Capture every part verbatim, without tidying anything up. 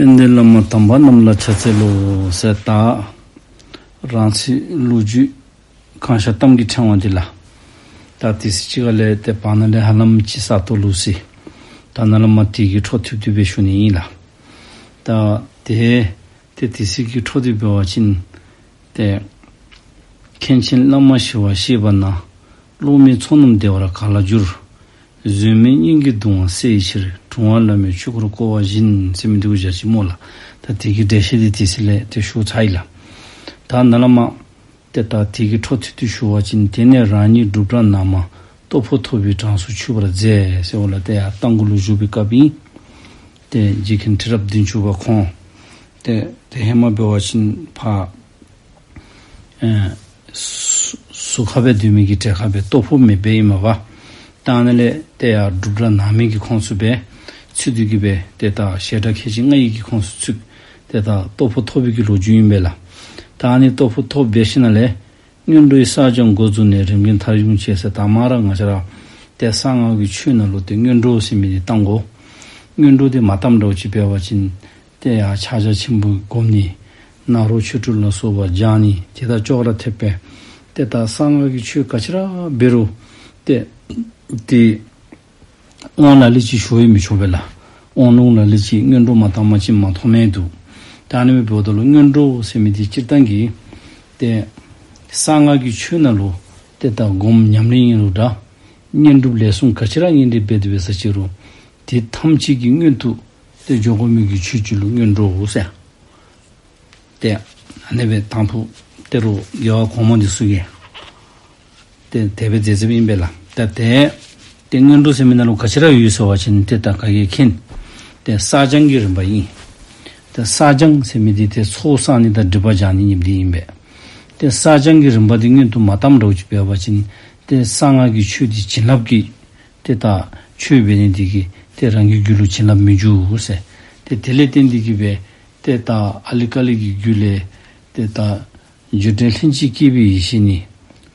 དཔལ་ལྡན་བླ་མ་དམ་པ་རྣམས་ལ་ཕྱག་འཚལ་ལོ་ཟེར། ད་རང་ཚིག་ལོ་རྒྱུས་གང་ཤར་གཏམ་གྱི་ཕྲེང་བ་འདི་ལགས། ད་དེ་ཚེ་ཅིག་ཁ་ལས་ཏེ་བར་ན་ལས་ཧ་ལམ་ཅིག་ས་སྟོང་ལུས་ཅི། ད་ནཱ་ལས་མར་དེ་གི་འཕྲོ་མཐུད་དེ་སྦེ་ཞུ་ནི་ཨིན་ལགས། ད་དེ་ཏེ་དེ་ཚེ་གི་འཕྲོ་འདི་འབད་བ་ཅིན་ཏེ་མཁན་ཆེན་བླ་མ་ཞི་བར་གཤེགས་པ་ན། སློབ་མའི་ཚོགས་རྣམས་བདེ་བར་ག་ལ་འགྱུར། བཟོད་མེད་སྙིང་གི་གདུང་བ་སེལ་བའི་ཕྱིར། དྲུང་པ་བླ་མའི་ཆོས་སྐོར་བསྐོར་བ་བཞིན། ཟེར་མི་འདི་གུ་བཞག་ཅི་སྨོ་ལགས། ད་དེ་གི་འགྲེལ་བཤད་འདི་དེ་ཚེ་ལས་ཏེ་ཞུ་ཚར་ཡི་ལགས། ད་ནཱ་ལས་མར་ཏེ་ད་དེ་གི་འཕྲོ་མཐུད་དེ་ཞུ་བ་ཅིན། དེ་ནས་རང་ཉིད་སྒྲུབ་གྲྭ་ནང་མར། སྟོབས་པོ་ཐོབ་པའི་གྲངས་སུ་ཆུད་པར་མཛད། ཟེར་བ་ལགས། ཏེ་ཡར་རྟ་མགོ་ལུ་བཞུགས་པའི་སྐབས་ཨིན། ཏེ་རྗེ་མཁན་ཁྲི་རབས་བདུན་ཅུ་པ་ཁོང་ཏེ་ཏེ་ཧེ་མ་འབད་བ་ཅིན་ཕར་ཨེ་ཟུར་ཟུར་ཁ་སྦེ་སྡོད་མི་གི་གྲལ་ཁར་སྦེ་སྟོབས་པོ་མེདཔ་ཨིན་མས་པ། ད་ཨ་ནཱ་ལས་ཏེ་ཡར་སྒྲུབ་གྲྭ་ནང་མི་གི་ཁོངས་སུ་སྦེ་ཚུད་དེ་གི་སྦེ་ཏེ་ད་བཤད་གྲྭ་ཁལ་གཅིག་ལྔ་ཡི་གི་ཁོངས་སུ་ཚུད། ཏེ་ད་སྟོབས་པོ་ཐོབ་པའི་གི་ལོ་རྒྱུས་ཨིན་པས་ལགས། ད་ཨ་ནི་སྟོབས་པོ་ཐོབ་འབད་ཞིནམ་ལས་སྔོན་འགྲོའི་བསགས་སྦྱང་འགོ་བཙུགས་ནས་རིམ་གྱིས་ཐར་འབྱུང་བྱེད་ཟེར། ད་མར་ར་ང་བཅས་ར་ཏེ་གསང་སྔགས་ཀྱི་ཆོས་ནང་ལུ་ཏེ་སྔོན་འགྲོ་ཟེར་མི་འདི་བཏང་དགོ། སྔོན་འགྲོ་འདི་མ་བཏངམ་འདྲཝ་ཅིག་འབད་བ་ཅིན་ཏེ་ཡར་ཕྱག་རྒྱ་ཆེན་པོ་སྒོམ་ནི། ནཱ་རོ་ཆོས་དྲུག་ལ་སོགས་པ་སྦྱང་ནི། དེ་དང་ཅོག་ར་འཐདཔ་སྦེ་ཏེ་ད་གསང་སྔགས་ཀྱི་ཆོས་ག་ཅི་ར་འབད་རུང་ཏེ་ཏེ་དབང་ལ་ལུ་ཅིག་ཞུ་ཡང་མི་ཆོག་པས་ལགས། དབང་ལུང་ལ་ལུ་ཅིག་སྔོན་འགྲོ་མ་བཏང་པ་ཅིན་མ་ཐོབ་མི་འདུག། ད་ཨ་ནི་འབདཝ་ད་ལུ་སྔོན་འགྲོ་ཟེར་མི་འདི་སྤྱིར་བཏང་གི་ཏེ་གསང་སྔགས་ཀྱི་ཆོས་ནང་ལུ་ཏེ་ད་སྒོམ་ཉམས་ལེན་ཨིན་རུང་འདྲ། བསྙེན་སྒྲུབ་ལས་གསུམ་ག་ཅི་ར་ངེས་འབད་དེ་འབད་ས་ཅིག་རུང་དེ་ཐམས་ཅད་ཀྱི་སྔོན་དུ་ཏེ་འགྱོ་དགོ་མི་གི་ཆོས་ཅིག་ལུ་སྔོན་འགྲོ་ཟེར། ཏེ་ཨ་ནི་སྦེ་དང་ཕུ་ཏེ་རུང་རྒྱལ་བ་གོང་མ་འདི་ཚུ་གིས་ཏེ་དེ་སྦེ་མཛད་མཛདཔ་ཨིན་པས་ལགས། ཏེ་ཏེ་ཏེ་སྔོན་འགྲོ་ཟེར་མི་ནང་ལུ་ག་ཅི་ར་ཡོད་ཟེར་བ་ཅིན་ཏེ་ད་ག་གིས་མཁྱེན། ཏེ་བསགས་སྦྱང་གི་རིམ་པ་ཨིན། ཏེ་བསགས་སྦྱང་ཟེར་མི་འདི་ཏེ་ཚོགས་བསག་ནི་དང་སྒྲིབ་པ་སྦྱང་ནི་གཉིས་འདི་ཨིན་པས། ཏེ་བསགས་སྦྱང་གི་རིམ་པ་འདི་སྔོན་དུ་མ་བཏངམ་འདྲཝ་ཅིག་འབད་བ་ཅིན་ཏེ་གསང་སྔགས་ཀྱི་ཆོས་འདི་བྱིན་རླབས་ཀྱི་ཏེ་ད་ཆོས་འབད་ནི་འདི་གིས་ཏེ་རང་གི་རྒྱུད་ལུ་བྱིན་རླབས་མི་འཇུག་ཟེར། ཏེ་དེ་ལས་བརྟེན་ཏེ་གི་སྦེ་ཏེ་ད་ཨཱ་ལི་ཀཱ་ལི་གི་རྒྱུད་ལས་ཏེ་ད་རྒྱུ་འབྲས་ལྷན་ཅིག་སྐྱེས་པའི་ཡེ་ཤེས་ནི།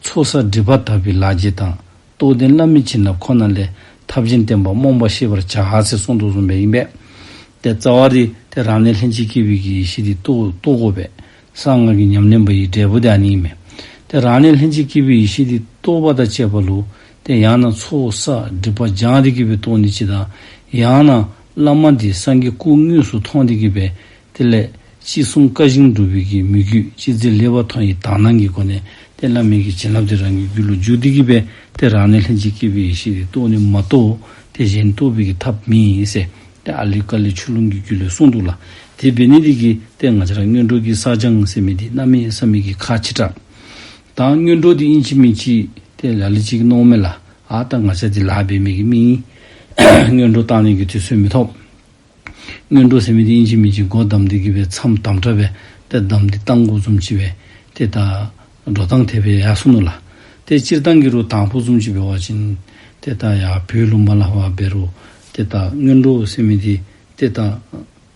ཚོགས་བསགས་སྒྲིབ་པ་དག་པའི་ལག་རྗེས་དང་། རྟོགས་ལྡན་བླ་མའི་བྱིན་རླབས་ཁོ་ན་ལས། ཐབས་གཞན་བསྟན་པ་རྨོངས་པ་ཤེས་པར་བྱ། ཟེར་གསུངས་དོ་བཟུམ་སྦེ་ཨིན་པས། ཏེ་རྩ་བ་འདི་ཏེ་རང་གནས་ལྷན་ཅིག་སྐྱེས་པའི་གི་ཡེ་ཤེས་འདི་རྟོགས་རྟོགས་དགོ་པས། གསང་སྔགས་ཀྱི་ཉམས་ལེན་པ་ཡི་འབྲས་བུ་འདི་ཨ་ནི་ཨིན་མས། ཏེ་རང་གནས་ལྷན་ཅིག་སྐྱེས་པའི་ཡེ་ཤེས་འདི་རྟོགས་པ་དང་བཅས་པ་ལུ་ཏེ་ཡང་ན་ཚོགས་བསགས་སྒྲིབ་པ་སྦྱང་སྟེ་གི་སྦེ་རྟོགས་ནི་ཅིག་དང་། ཡང་ན་བླ་མ་འདི་སངས་རྒྱས་སྐུ་དངོས་སུ་མཐོང་སྟེ་གི་སྦེ་དེ་ལས་ཅི་གསུང་བཀའ་བཞིན་སྒྲུབ་པའི་གི་མོས་གུས། ཅི་མཛད་ལེགས་པར་མཐོང་བའི་དག་སྣང་གི་སྒོ་ནས་ཏེ་བླ་མའི་གི་བྱིན་རླབས་འདི་རང་གི་རྒྱུད་ལུ་འཇུག་སྟེ་གི་སྦེ་ཏེ་རང་གནས་ལྷན་ཅིག་སྐྱེས་པའི་ཡེ་ཤེས་འདི་རྟོགས་ནི་མ་གཏོགས་ཏེ་གཞན་རྟོགས་པའི་གི་ཐབས་མེད་ཟེར། ཏེ་ཨཱ་ལི་ཀཱ་ལི་ཆོས་ལུང་གི་རྒྱུད་ལས་གསུངས་འདུག་ལགས། དེ་འབད་ནི་འདི་གིས་ཏེ་ང་བཅས་ར་སྔོན་འགྲོ་གི་བསགས་སྦྱང་ཟེར་མི་འདི་གནམ་མེད་ས་མེད་ཀྱི་ཁག་ཆེ་དྲགས། ད་སྔོན་འགྲོ་འདི་ཨིན་ཅི་མིན་ཅི་ཏེ་ལ་ལུ་ཅིག་མནོཝ་མས་ལགས། ཨ་ད་ང་བཅས་འདི་ལཱ་འབད་མི་གི་མི་ཨིན། སྔོན་འགྲོ་བཏང་ནི་གི་དུས་ཚོད་མི་ཐོབ། སྔོན་འགྲོ་ཟེར་མི་འདི་ཨིན་ཅི་མིན་ཅི་སྒོ་བསྡམས་ཏེ་གི་སྦེ་མཚམས་དམ་དྲགས་སྦེ་ཏེ་བསྡམས་ཏེ་བཏང་དགོཔ་བཟུམ་ཅིག་སྦེ་ཏེ་ད་འགྲོ་སྟངས་དེ་སྦེ་ཡར་སོང་ནུག་ལགས། ཏེ་སྤྱིར་བཏང་གི་རུང་དང་ཕུ་བཟུམ་ཅིག་འབད་བ་ཅིན་ཏེ་ད་ཡར་བོད་ལུང་པ་ལུ་ཕར་འབད་རུང་ཏེ་ད་སྔོན་འགྲོ་ཟེར་མི་འདི་ཏེ་ད་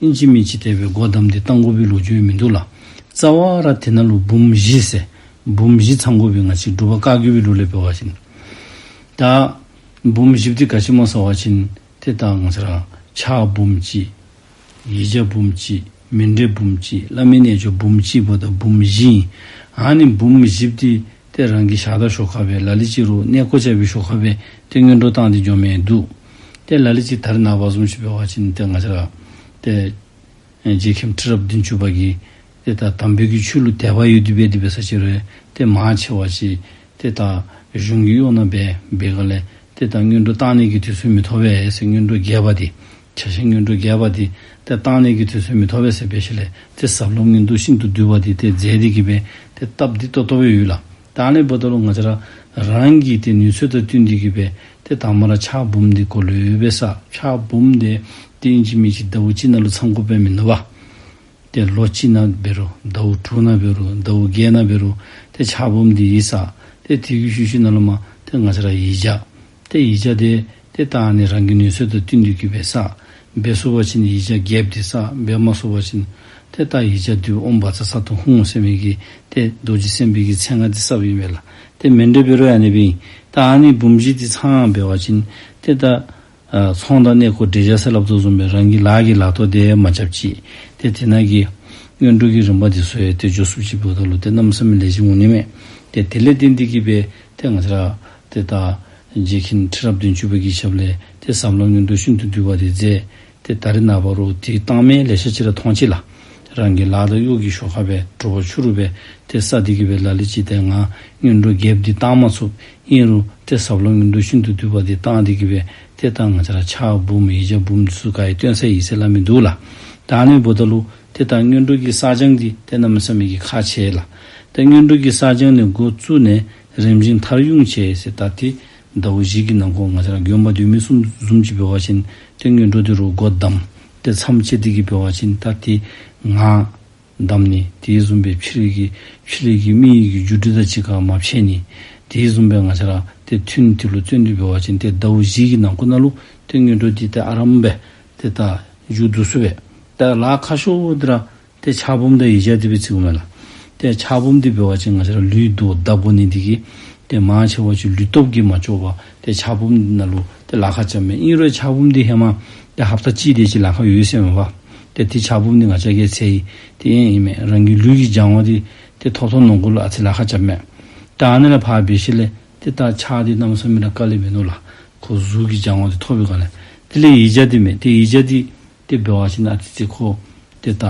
ཨིན་ཅི་མིན་ཅི་དེ་སྦེ་སྒོ་བསྡམས་ཏེ་བཏང་དགོ་པའི་ལོ་རྒྱུས་མིན་འདུག་ལགས། རྩ་བ་ར་དེ་ནང་ལུ་འབུམ་བཞི་ཟེར་འབུམ་བཞི་ཚང་དགོ་པའི་ང་བཅས་འབྲུག་པ་བཀའ་བརྒྱུད་པའི་ལུགས་ལས་འབད་བ་ཅིན། ད་འབུམ་བཞི་འདི་ག་ཅི་སྨོ་ཟེར་བ་ཅིན་ཏེ་ད་ང་བཅས་ར་ཕྱག་འབུམ་གཅིག། ཡིག་བརྒྱ་འབུམ་གཅིག། མཎྜལ་འབུམ་གཅིག། བླ་མའི་རྣལ་འབྱོར་འབུམ་གཅིག་འབདཝ་ད་འབུམ་བཞི་ཨིན། ཨ་ནི་འབུམ་བཞི་འདི་ཏེ་རང་གི་ཞག་དང་ཞོར་ཁར་སྦེ་ལ་ལུ་ཅིག་རུང་གནས་སྐོར་རྐྱབ་པའི་ཞོར་ཁར་སྦེ་ཏེ་སྔོན་འགྲོ་བཏང་སྟེ་འགྱོ་མི་འདུག། ཏེ་ལ་ལུ་ཅིག་ད་རེས་ནངས་པ་བཟུམ་ཅིག་འབད་བ་ཅིན་ཏེ་ང་བཅས་ར་ཏེ་ཨེ་རྗེ་མཁན་ཁྲི་རབས་བདུན་ཅུ་པ་གིས་ཏེ་ད་དམ་པའི་གི་ཆོས་ལུ་དད་པ་ཡོད་དེ་འབད་དེ་འབད་ས་ཅིག་རུང་ཏེ་མང་ཆེ་བ་ཅིག་ཏེ་ད་གཞུང་གི་གཡོག་ནང་འབད་འབད་སྒང་ལས་ཏེ་ད་སྔོན་འགྲོ་བཏང་ནི་གི་དུས་ཚོད་མི་ཐོབ་པས་ཟེར། སྔོན་འགྲོ་རྒྱས་པ་འདི་ཆ་ཤས་སྔོན་འགྲོ་རྒྱས་པ་འདི་ཏེ་བཏང་ནི་གི་དུས་ཚོད་མི་ཐོབ་པས་ཟེར་འབད་ཞིནམ་ལས་ཏེ་ཟབ་ལམ་སྔོན་འགྲོ་ཤིན་ཏུ་བསྡུས་པ་འདི་ཏེ་མཛད་དེ་གི་སྦེ་ཏེ་སྟབས་བདེ་ཏོག་ཏོ་སྦེ་ཡོད་ལགས། ད་ཨ་ནི་འབདཝ་ད་ལུ་ང་བཅས་ར་རང་གི་ཏེ་ནུས་ཚོད་དང་བསྟུན་ཏེ་གི་སྦེ་ཏེ་དང་པ་ར་ཕྱག་འབུམ་འདི་གོ་ལེ་སྦེ་བསགས། ཕྱག་འབུམ་འདི་ཏེ་ཨིན་ཅི་མིན་ཅི་ཟླཝ་གཅིག་ནང་ལུ་ཚང་དགོཔ་མིན་ནུག་པ། ཏེ་ལོ་གཅིག་ནང་འབད་རུང་ཟླཝ་དྲུག་ནང་འབད་རུང་ཟླཝ་བརྒྱད་ནང་འབད་རུང་ཏེ་ཕྱག་འབུམ་འདི་ཡི་བསགས། ཏེ་དེ་གི་ཤུལ་ཤུལ་ནང་ལུ་མར་ཏེ་ང་བཅས་ར་ཡིག་བརྒྱ། ཏེ་ཡིག་བརྒྱ་འདི་ཏེ་ད་ཨ་ནི་རང་གི་ནུས་ཚོད་དང་བསྟུན་ཏེ་གི་སྦེ་བསགས། འབད་ཚུགས་པ་ཅིན་ཡིག་བརྒྱ་བརྒྱདཔ་འདི་བསགས། འབད་མ་ཚུགས་པ་ཅིན་ཏེ་ད་ཡིག་བརྒྱ་འདི་ཨོཾ་བཛྲ་ས་ཏྭ་ཧཱུྃ་ཟེར་མི་གི་ཏེ་རྡོ་རྗེ་སེམས་དཔའི་གི་མཚན་སྔགས་འདི་བསགསཔ་ཨིན་པས་ལགས། ཏེ་མཎྜལ་འབད་རུང་ཨ་ནི་སྦེ་ཨིན། ད་ཨ་ནི་འབུམ་བཞི་འདི་ཚང་འབད་བ་ཅིན་ཏེ་ད་ ཨ་ཚོང་དང་གནས་སྐོར་འབྲེལ་བྱ་ཟེར་སླབ་དོ་བཟུམ་སྦེ་རང་གི་ལཱ་གི་ལཱ་ཐོག་དེ་མ་རྐྱབ་ཅིག་ཏེ་དེ་ནང་གི་སྔོན་འགྲོ་གི་རིམ་པ་དེ་ཚུ་ཡང་ཏེ་འགྱོ་ཚུགསཔ་ཅིག་འབདཝ་ད་ལུ་ཏེ་གནམ་མེད་ས་མེད་ལེགས་ཤོམ་འོང་ནི་མས། ཏེ་དེ་ལས་བརྟེན་ཏེ་གིས་སྦེ་ཏེ་ང་བཅས་ར་ཏེ་ད་རྗེ་མཁན་ཁྲི་རབས་བདུན་ཅུ་པ་གི་ཞབས་ལས་ཏེ་ཟབ་ལམ་སྔོན་འགྲོ་ཤིན་ཏུ་བསྡུས་པ་དེ་མཛད། ཏེ་ད་རེས་ནངས་པ་རུང་དེའི་རྟགས་མ་ལེ་ཤ་ཅིག་ར་མཐོང་ཅི་ལགས། རང་གི་ལཱ་དང་གཡོག་གི་ཞོར་ཁར་སྦེ་དྲོ་པ་ཕྱི་རུ་སྦེ་ཏེ་ས་འདི་གི་སྦེ་ལ་ལུ་ཅིག་ཏེ་ང་སྔོན་འགྲོ་རྒྱསཔ་འདི་བཏང་མ་ཚུགས། ཨིན་རུང་ཏེ་ཟབ་ལམ་སྔོན་འགྲོ་ཤིན་ཏུ་བསྡུས་པ་འདི་བཏང་སྟེ་གིས་སྦེ་ཏེ་ད་ང་བཅས་ར་ཕྱག་འབུམ་ཡིག་བརྒྱ་འབུམ་ཚུ་ག་ཡང་བཏོན་ས་ཡོད་ཟེར་སླབ་མི་འདུག་ལགས། ད་ཨ་ནི་འབདཝ་ད་ལུ་ཏེ་ད་སྔོན་འགྲོ་གི་བསགས་སྦྱང་འདི་ཏེ་གནམ་མེད་ས་མེད་ཀྱི་ཁག་ཆེ་ལགས། ཏེ་སྔོན་འགྲོ་གི་བསགས་སྦྱང་ནི་འགོ་བཙུགས་ནས་རིམ་བཞིན་མཐར་དབྱུང་བྱེད་ཟེར། ད་ཏེ་ཟླཝ་བཞི་གི་ནང་འཁོད་ང་བཅས་ར་དགོན་པ་སྡོད་མི་བཟུམ་བཟུམ་ཅིག་འབད་བ་ཅིན་ཏེ་སྔོན་འགྲོ་འདི་རུང་སྒོ་བསྡམས། ཏེ་མཚམས་བཅད་དེ་གིས་འབད་བ་ཅིན་ད་ཏེ་ངག་བསྡམས་ནི། དེ་བཟུམ་སྦེ་ཕྱི་རོལ་གྱི་ཕྱི་རོལ་གྱི་མི་ཡི་གི་རྒྱུ་འབྲས་དང་གཅིག་ཁར་མ་ཕྱད་ནི། དེ་བཟུམ་སྦེ་ང་བཅས་ར་ཏེ་ཐུན་དེ་ལུ་བརྩོན་ཏེ་འབད་བ་ཅིན་ཏེ་ཟླཝ་བཞི་གི་ནང་འཁོད་ནང་ལུ་ཏེ་སྔོན་འགྲོ་འདི་ཏེ་ཨ་རམ་སྦེ་ཏེ་ད་མཇུག་བསྡུ་ཚུགས་པས། ད་ལཱ་ཁག་ཤོས་འདི་ར་ཏེ་ཕྱག་འབུམ་དང་ཡིག་བརྒྱ་འདི་སྦེ་བརྩི་དགོ་མས་ལགས། ཏེ་ཕྱག་འབུམ་འདི་འབད་བ་ཅིན་ང་བཅས་ར་ལུས་དོ་བདག་པོ་ནི་འདི་གིས་ཏེ་མང་ཆེ་བ་ཅིག་ལུས་སྟོབས་ཀྱིས་མ་ལྕོགས་པར་ཏེ་ཕྱག་འབུམ་ནང་ལུ་ཏེ་ལཱ་ཁག་རྐྱབ་མས། ཨིན་རུང་ཕྱག་འབུམ་འདི་ཧེ་མ་ཏེ་ཧབ་ཏ་གཅིག་དེ་ཅིག་ལཱ་ཁག་ཡོད་ཟེར་མས་པ། ཏེ་དེ་ཕྱག་འབུམ་འདི་ང་བཅས་ཀྱིས་འཚོལ་ཡི། ཏེ་ཨིན་ཨིན་མས། རང་གི་ལུས་ཀྱི་སྦྱང་བ་འདི་ཏེ་ཐོབ་ཐོབ་ནང་འཁོད་ལུ་ཨ་ཙི་ལཱ་ཁག་རྐྱབ་མས། ད་ཨ་ནི་ལས་ཕར་འབད་ཞིནམ་ལས་ཏེ་ད་ཕྱག་འདི་གནམ་མེད་ས་མེད་ར་དཀའ་ལས་མིན་ནུག་ལགས། ཁོ་གཟུགས་ཀྱི་སྦྱང་བ་འདི་ཐོབ་པའི་སྒང་ལས། དེ་ལས་ཡིག་བརྒྱ་འདི་མས། ཏེ་ཡིག་བརྒྱ་འདི་ཏེ་འབད་བ་ཅིན་ཨ་ཙི་ཅིག་ཁོ་ཏེ་ད་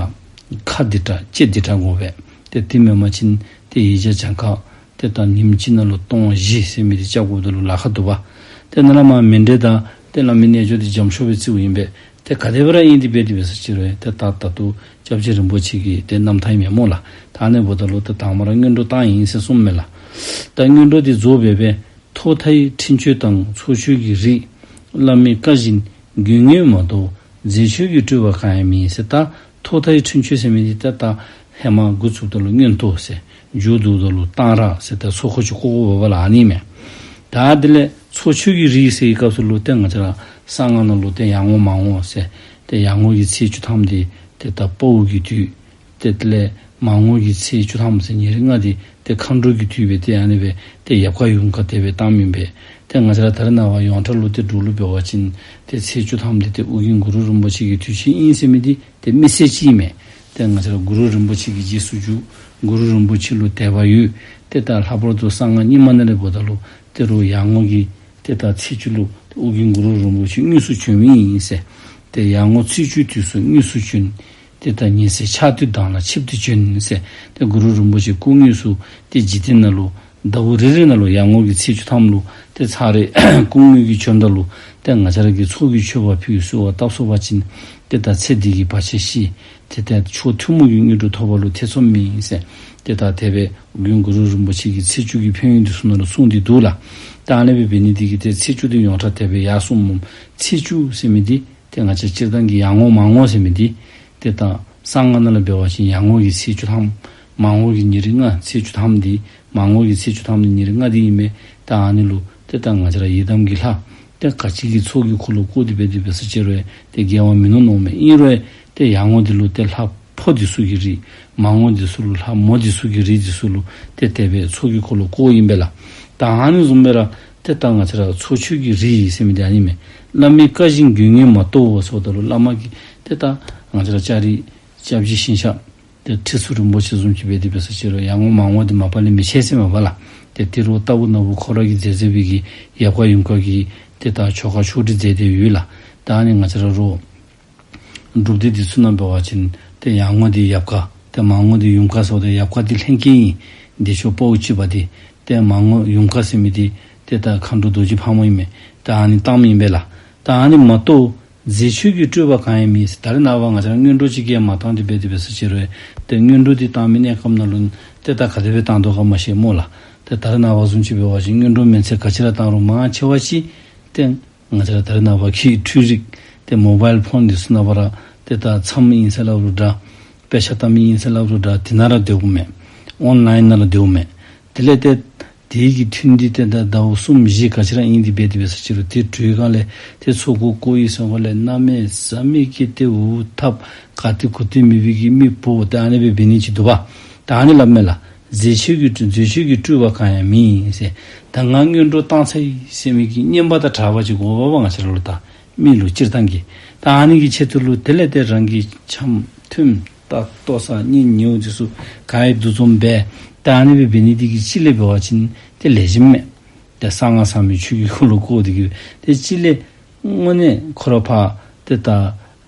ཁ་བདེ་དྲགས་ལྕེ་བདེ་དྲགས་དགོ་པས། ཏེ་དེ་མེན་པ་ཅིན་ཏེ་ཡིག་བརྒྱ་གྱངས་ཁ་ཏེ་ད་ཉིནམ་གཅིག་ནང་ལུ་སྟོང་བཞི་ཟེར་མི་འདི་རྐྱབ་དགོཔ་ད་ལུ་ལཱ་ཁག་འདུག་པ། ཏེ་ནཱ་ལས་མར་མཎྜལ་དང་ཏེ་བླ་མའི་རྣལ་འབྱོར་འདི་འཇམ་ཤོས་སྦེ་བརྩིཝ་ཨིན་པས། ཏེ་ག་དེ་སྦེ་ར་ཨིན་ཏེ་འབད་དེ་འབད་ས་ཅིག་རུང་ཏེ་ད་ད་ལྟོ་སྐྱབས་རྗེ་རིན་པོ་ཆེ་གི་ཏེ་རྣམ་ཐར་ཨིན་མས་སྨོ་ལགས། ད་ཨ་ནི་འབདཝ་ད་ལུ་ཏེ་དང་པ་ར་སྔོན་འགྲོ་བཏང་ཡི་ཟེར་གསུངམ་མས་ལགས། ད་སྔོན་འགྲོ་འདི་རྫོགས་སྦེ་སྦེ་ཐོག་མཐའི་འཕྲིན་བཅོལ་དང་ཚོགས་མཆོད་ཀྱི་རིགས། བླ་མའི་བཀའ་བཞིན་དགོས་ངེས་མ་གཏོགས་རྫས་མཆོད་ཀྱི་སྤྲོས་པ་གང་ཡང་མེད་ཟེར། ད་ཐོག་མཐའི་འཕྲིན་བཅོལ་ཟེར་མི་འདི་ད་ད་ཧེ་མ་འགོ་བཙུགསཔ་ད་ལུ་མངོན་རྟོགས་ཟེར། མཇུག་བསྡུཝ་ད་ལུ་གཏང་རག་ཟེར། ད་ཚོགས་འཁོར་ཅིག་བསྐོར་དགོཔ་འབདཝ་ལས་ཨ་ནི་མས། ད་དེ་ལས་ཚོགས་མཆོད་ཀྱི་རིགས་ཟེར་བའི་སྐབས་སུ་ལུ་ཏེ་ང་བཅས་ར་གསང་སྔགས་ནང་ལུ་ཏེ་ཡར་ངོ་མར་ངོ་ཟེར། ཏེ་ཡར་ངོ་གི་ཚེས་བཅུ་ཐམ་འདི་ཏེ་ད་དཔའ་བོ་གི་དུས། ཏེ་དེ་ལས་མར་ངོ་གི་ཚེས་བཅུ་ཐམ་ཟེར་ཉེར་ལྔ་འདི་ཏེ་མཁའ་འགྲོ་གི་དུས་སྦེ་ཏེ་ཨ་ནི་སྦེ་ཏེ་ཡབ་བཀའ་ཡུམ་བཀའ་དེ་སྦེ་བཏངམ་ཨིན་པས། ཏེ་ང་བཅས་ར་ད་རེས་ནངས་པ་ཡོངས་གྲགས་ལུ་ཏེ་འབྲུག་ལུ་འབད་བ་ཅིན་ཏེ་ཚེས་བཅུ་ཐམ་འདི་ཏེ་ཨོ་རྒྱན་གུ་རུ་རིན་པོ་ཆེ་གི་དུས་ཆེན་ཨིན་ཟེར་མི་འདི་ཏེ་མི་སེར་ཅིག་ཨིན་མས། ཏེ་ང་བཅས་ར་གུ་རུ་རིན་པོ་ཆེ་གི་རྗེས་སུ་འཇུག། གུ་རུ་རིན་པོ་ཆེ་ལུ་དད་པ་ཡོད། ཏེ་ད་ལྷག་པར་དུ་གསང་སྔགས་རྙིང་མ་ནང་ལས་འབདཝ་ད་ལུ་ཏེ་རུང་ཡར་ངོ་གི་ཏེ་ད་ཚེས་བཅུ་ལུ་ཏེ་ཨོ་རྒྱན་གུ་རུ་རིན་པོ་ཆེ་དངོས་སུ་བྱོན་མི་ཨིན་ཟེར། ཏེ་ཡར་ངོ་ཚེས་བཅུའི་དུས་སུ་དངོས་སུ་བྱོན། ཏེ་ད་ཉི་ཟེར་འཆར་སྡུད་མདངས་ལ་ཆིབས་ཏེ་བྱོན་ཟེར། ཏེ་གུ་རུ་རིན་པོ་ཆེ་སྐུ་དངོས་སུ་ཏེ་འཇིག་རྟེན་ནང་ལུ་ཟླཝ་རེ་རེ་ནང་ལུ་ཡར་ངོ་གི་ཚེས་བཅུ་ཐམ་ལུ་ཏེ་ཚར་རེ་སྐུ་དངོས་ཀྱིས་བྱོནམ་ད་ལུ་ཏེ་ང་བཅས་ར་གིས་ཚོགས་ཀྱི་མཆོད་པ་ཕུལ་གསོལ་བ་བཏབ་སོང་པ་ཅིན་ཏེ་ད་ཚེ་འདི་གི་བར་ཆད་ཞི། ཏེ་ད་མཆོག་ཐུན་མོང་གི་དངོས་གྲུབ་ཐོབ་པ་ལུ་ཐེ་ཚོམ་མེད་ཟེར། ཏེ་ད་དེ་སྦེ་ཨོ་རྒྱན་གུ་རུ་རིན་པོ་ཆེ་གི་ཚེས་བཅུ་གི་ཕན་ཡོན་འདི་ཚུ་ནང་ལུ་གསུངས་ཏེ་འདུག་ལགས། ད་ཨ་ནི་སྦེ་འབད་ནི་འདི་གིས་ཏེ་ཚེས་བཅུ་འདི་ཡོངས་གྲགས་དེ་སྦེ་ཡར་སོངམ་མས། ཚེས་བཅུ་ཟེར་མི་འདི་ཏེ་ང་བཅས་སྤྱིར་བཏང་གི་ཡར་ངོ་མར་ངོ་ཟེར་མི་འདི་ཏེ་ད་གསང་སྔགས་ནང་ལུ་འབད་བ་ཅིན་ཡར་ངོ་གི་ཚེས་བཅུ་ཐམ་མར་ངོ་གི་ཉེར་ལྔ། ཚེས་བཅུ་ཐམ་འདི་མར་ངོ་གི་ཚེས་བཅུ་ཐམ་འདི་ཉེར་ལྔ་འདི་ཨིན་མས། ད་ཨ་ནི་ལུ་ཏེ་ད་ང་བཅས་ར་ཡི་དམ་གྱི་ལྷ་ཏེ་ག་ཅི་གི་ཚོགས་ཀྱི་འཁོར་ལོ་བསྐོར་ཏེ་འབད་དེ་འབད་ས་ཅིག་རུང་ཏེ་འགལ་བ་མིན་ནུག་མནོཝ་མས། ཨིན་རུང་ཏེ་ཡར་ངོ་འདི་ལུ་ཏེ་ལྷ་ཕོ་འདི་ཚུ་གི་རིགས། མར་ངོ་འདི་ཚུ་ལུ་ལྷ་མོ་འདི་ཚུ་གི་རིགས་འདི་ཚུ་ལུ་ཏེ་དེ་སྦེ་ཚོགས་ཀྱི་འཁོར་ལོ་བསྐོར་ཨིན་པས་ལགས། ད་ཨ་ནི་བཟུམ་སྦེ་ར་ཏེ་ད་ང་བཅས་ར་ཚོགས་མཆོད་ཀྱི་རིགས་ཟེར་མི་འདི་ཨ་ནི་མས། བླ་མའི་བཀའ་བཞིན་དགོས་ངེས་མ་གཏོགས་ཟེརཝ་ད་ལུ་བླ་མ་གི་ཏེ་ད་ང་བཅས་ར་ལྕགས་རི་སྐྱབས་རྗེ་ཞིང་གཤེགས་ཏེ་ཁྲི་ཟུར་རིན་པོ་ཆེ་བཟུམ་ཅིག་འབད་དེ་འབད་ས་ཅིག་རུང་ཡར་ངོ་མར་ངོ་འདི་མ་པ་ལས་མི་ཆད་ཟེར་མས་པ་ལགས། ཏེ་དེ་རུང་ལྟ་བུ་ན་བུ་ཁོ་ར་གིས་མཛད་མཛད་པའི་གི་ཡབ་བཀའ་ཡུམ་བཀའ་གི་ཏེ་ད་ཆོ་ག་ཆོ་འདི་མཛད་དེ་ཡོད་ལགས། ད་ཨ་ནི་ང་བཅས་ར་རོགས་སྒྲུབ་སྡེ་འདི་ཚུ་ནང་འབད་བ་ཅིན་ཏེ་ཡར་ངོ་འདི་ཡབ་བཀའ། ཏེ་མར་ངོ་འདི་ཡུམ་བཀའ་ཟེརཝ་ད་ཡབ་བཀའ་འདི་ལྷན་སྐྱེས་ཨིན། བདེ་མཆོག་དཔའ་བོ་གཅིག་པ་འདི། ཏེ་མར་ངོ་ཡུམ་བཀའ་ཟེར་མི་འདི་ཏེ་ད་མཁའ་འགྲོ་རྡོ་རྗེ་ཕག་མོ་ཨིན་མས། ད་ཨ་ནི་བཏངམ་ཨིན་པས་ལགས། ད་ཨ་ནི་མ་གཏོགས་རྫས་མཆོད་ཀྱི་སྤྲོས་པ་གང་ཡང་མེད་ཟེར། ད་རེས་ནངས་པ་ང་བཅས་ར་སྔོན་འགྲོ་ཅིག་གིས་མ་བཏང་སྟེ་འབད་དེ་འབད་ས་ཅིག་རུང་ཏེ་སྔོན་འགྲོ་འདི་བཏང་མི་གནས་སྐབས་ནང་ལུ་ཏེ་ད་ག་དེ་སྦེ་བཏང་དོ་ག་མ་ཤེས་སྨོ་ལགས། ཏེ་ད་རེས་ནངས་པ་བཟུམ་ཅིག་འབད་བ་ཅིན་སྔོན་འགྲོ་མན་ཆད་ག་ཅི་ར་བཏང་རུང་མང་ཆེ་བ་ཅིག་ཏེ་ང་བཅས་ར་ད་རེས་ནངས་པ་འཁྱིག་འཕྲུལ་རིག་ཏེ་མོ་བཱའིལ་ཕོན་འདི་ཚུ་ནང་ཕར་ར་ཏེ་ད་མཚམས་ཨིན་ཟེར་སླབ་རུང་འདྲ། དཔེ་ཆ་ལྟ་མི་ཨིན་ཟེར་སླབ་རུང་འདྲ། དེ་ནང་ར་སྡོད་དགོ་མས། ཨོན་ལཱའིན་ནང་ར་སྡོད་དགོ་མས། དེ་ལས་ཏེ་དེ་གི་ཐུན་འདི་ཏེ་ད་ཟླཝ་གསུམ་བཞི་ག་ཅི་ར་ཨིན་ཏེ་འབད་དེ་འབད་ས་ཅིག་རུང་ཏེ་གྲོལ་སྒང་ལས་ཏེ་ཚོགས་འཁོར་བསྐོར་ཡི་ཟེར་སྒང་ལས་གནམ་མེད་ས་མེད་ཀྱི་ཏེ་འུ་ཐབ་ག་ཏེ་གུ་ཏེ་མེད་པའི་གི་མི་འབོ་ཏེ་ཨ་ནི་སྦེ་འབད་ནི་ཅིག་འདུག་པ། ད་ཨ་ནི་སླབ་མས་ལགས། རྫས་མཆོད་ཀྱི་རྫས་མཆོད་ཀྱི་སྤྲོས་པ་གང་ཡང་མེད་ཟེར། ད་ང་སྔོན་འགྲོ་བཏང་ཚར་ཡི་ཟེར་མི་གི་སྙན་པ་དང་གྲགས་པ་ཅིག་དགོ་པས་པ། ང་བཅས་ར་ལུ་ད་ མི་ལུ་སྤྱིར་བཏང་གི། ད་ཨ་ནི་གི་ཆེད་དུ་ལུ་དེ་ལས་ཏེ་རང་གི་ཆམ་ཐུམ་ད་ལྟོ་ས་གཉེན་ཉེཝ་འདི་ཚུ་ག་ཡི་འདུ་འཛོམས་འབད། ད་ཨ་ནི་སྦེ་འབད་ནི་འདི་གིས་གཅིག་ལས་འབད་བ་ཅིན་ཏེ་ལེགས་ཤོམ་མས། ཏེ་གསང་སྔགས་ཟབ་མོའི་ཆོས་ཀྱི་འཁོར་ལོ་བསྐོར་ཏེ་གི་ཏེ་གཅིག་ལས་དངོས་གནས་ཁོ་ར་ཕར་ཏེ་ད་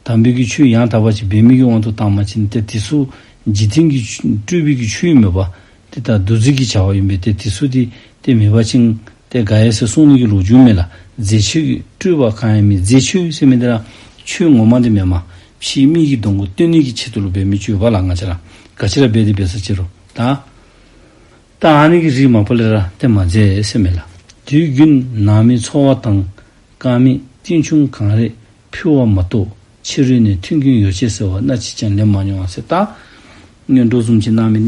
དམ་པའི་གི་ཆོས་ཡང་དག་པ་ཅིག་འབད་མི་གི་དབང་དུ་བཏང་བ་ཅིན་ཏེ་དེ་ཚུ་འཇིག་རྟེན་གྱི་སྤྲུལ་པའི་གི་ཆོས་ཨིན་མས་པ། ཏེ་ད་བདུད་རྩི་གི་བྱ་བ་ཨིན་པས། ཏེ་དེ་ཚུ་འདི་ཏེ་མེད་པ་ཅིན་ཏེ་དགའ་ཡི་ཟེར་གསུང་ནི་གི་ལོ་རྒྱུས་མས་ལགས། རྫས་ཆོས་ཀྱི་སྤྲུལ་པ་གང་ཡང་མེད། རྫས་ཆོས་ཟེར་མི་འདི་ར་ཆོས་ངོ་མ་འདི་མེན་མས། ཕྱིའི་མིག་གི་གདོང་གུ་སྟོན་ནི་གི་ཆེད་དུ་ལུ་འབད་མི་ཆོས་པ་ལགས། ང་བཅས་ར་ག་ཅི་ར་འབད་དེ་འབད་ས་ཅི་རུང་ད་ད་ཨ་ནི་གི་རིགས་མ་པ་ལས་ར་ཏེ་མ་མཛད་ཟེར་མས་ལགས། དུས་རྒྱུན་ནང་མི་འཚོ་བ་དང་། དཀར་མེ་ཏིལ་ཆུང་གང་རེ་ཕུལ་བ་མ་གཏོགས། ཕྱི་རོལ་ནས་མཐུན་རྐྱེན་ཡོ་བྱད་ཟེར་བ་སྣ་གཅིག་ཀྱང་ལེན་མ་མྱོང་བ་ཟེར། ད་སྔོན་འགྲོ་བཟུམ་ཅིག་གནང་མི་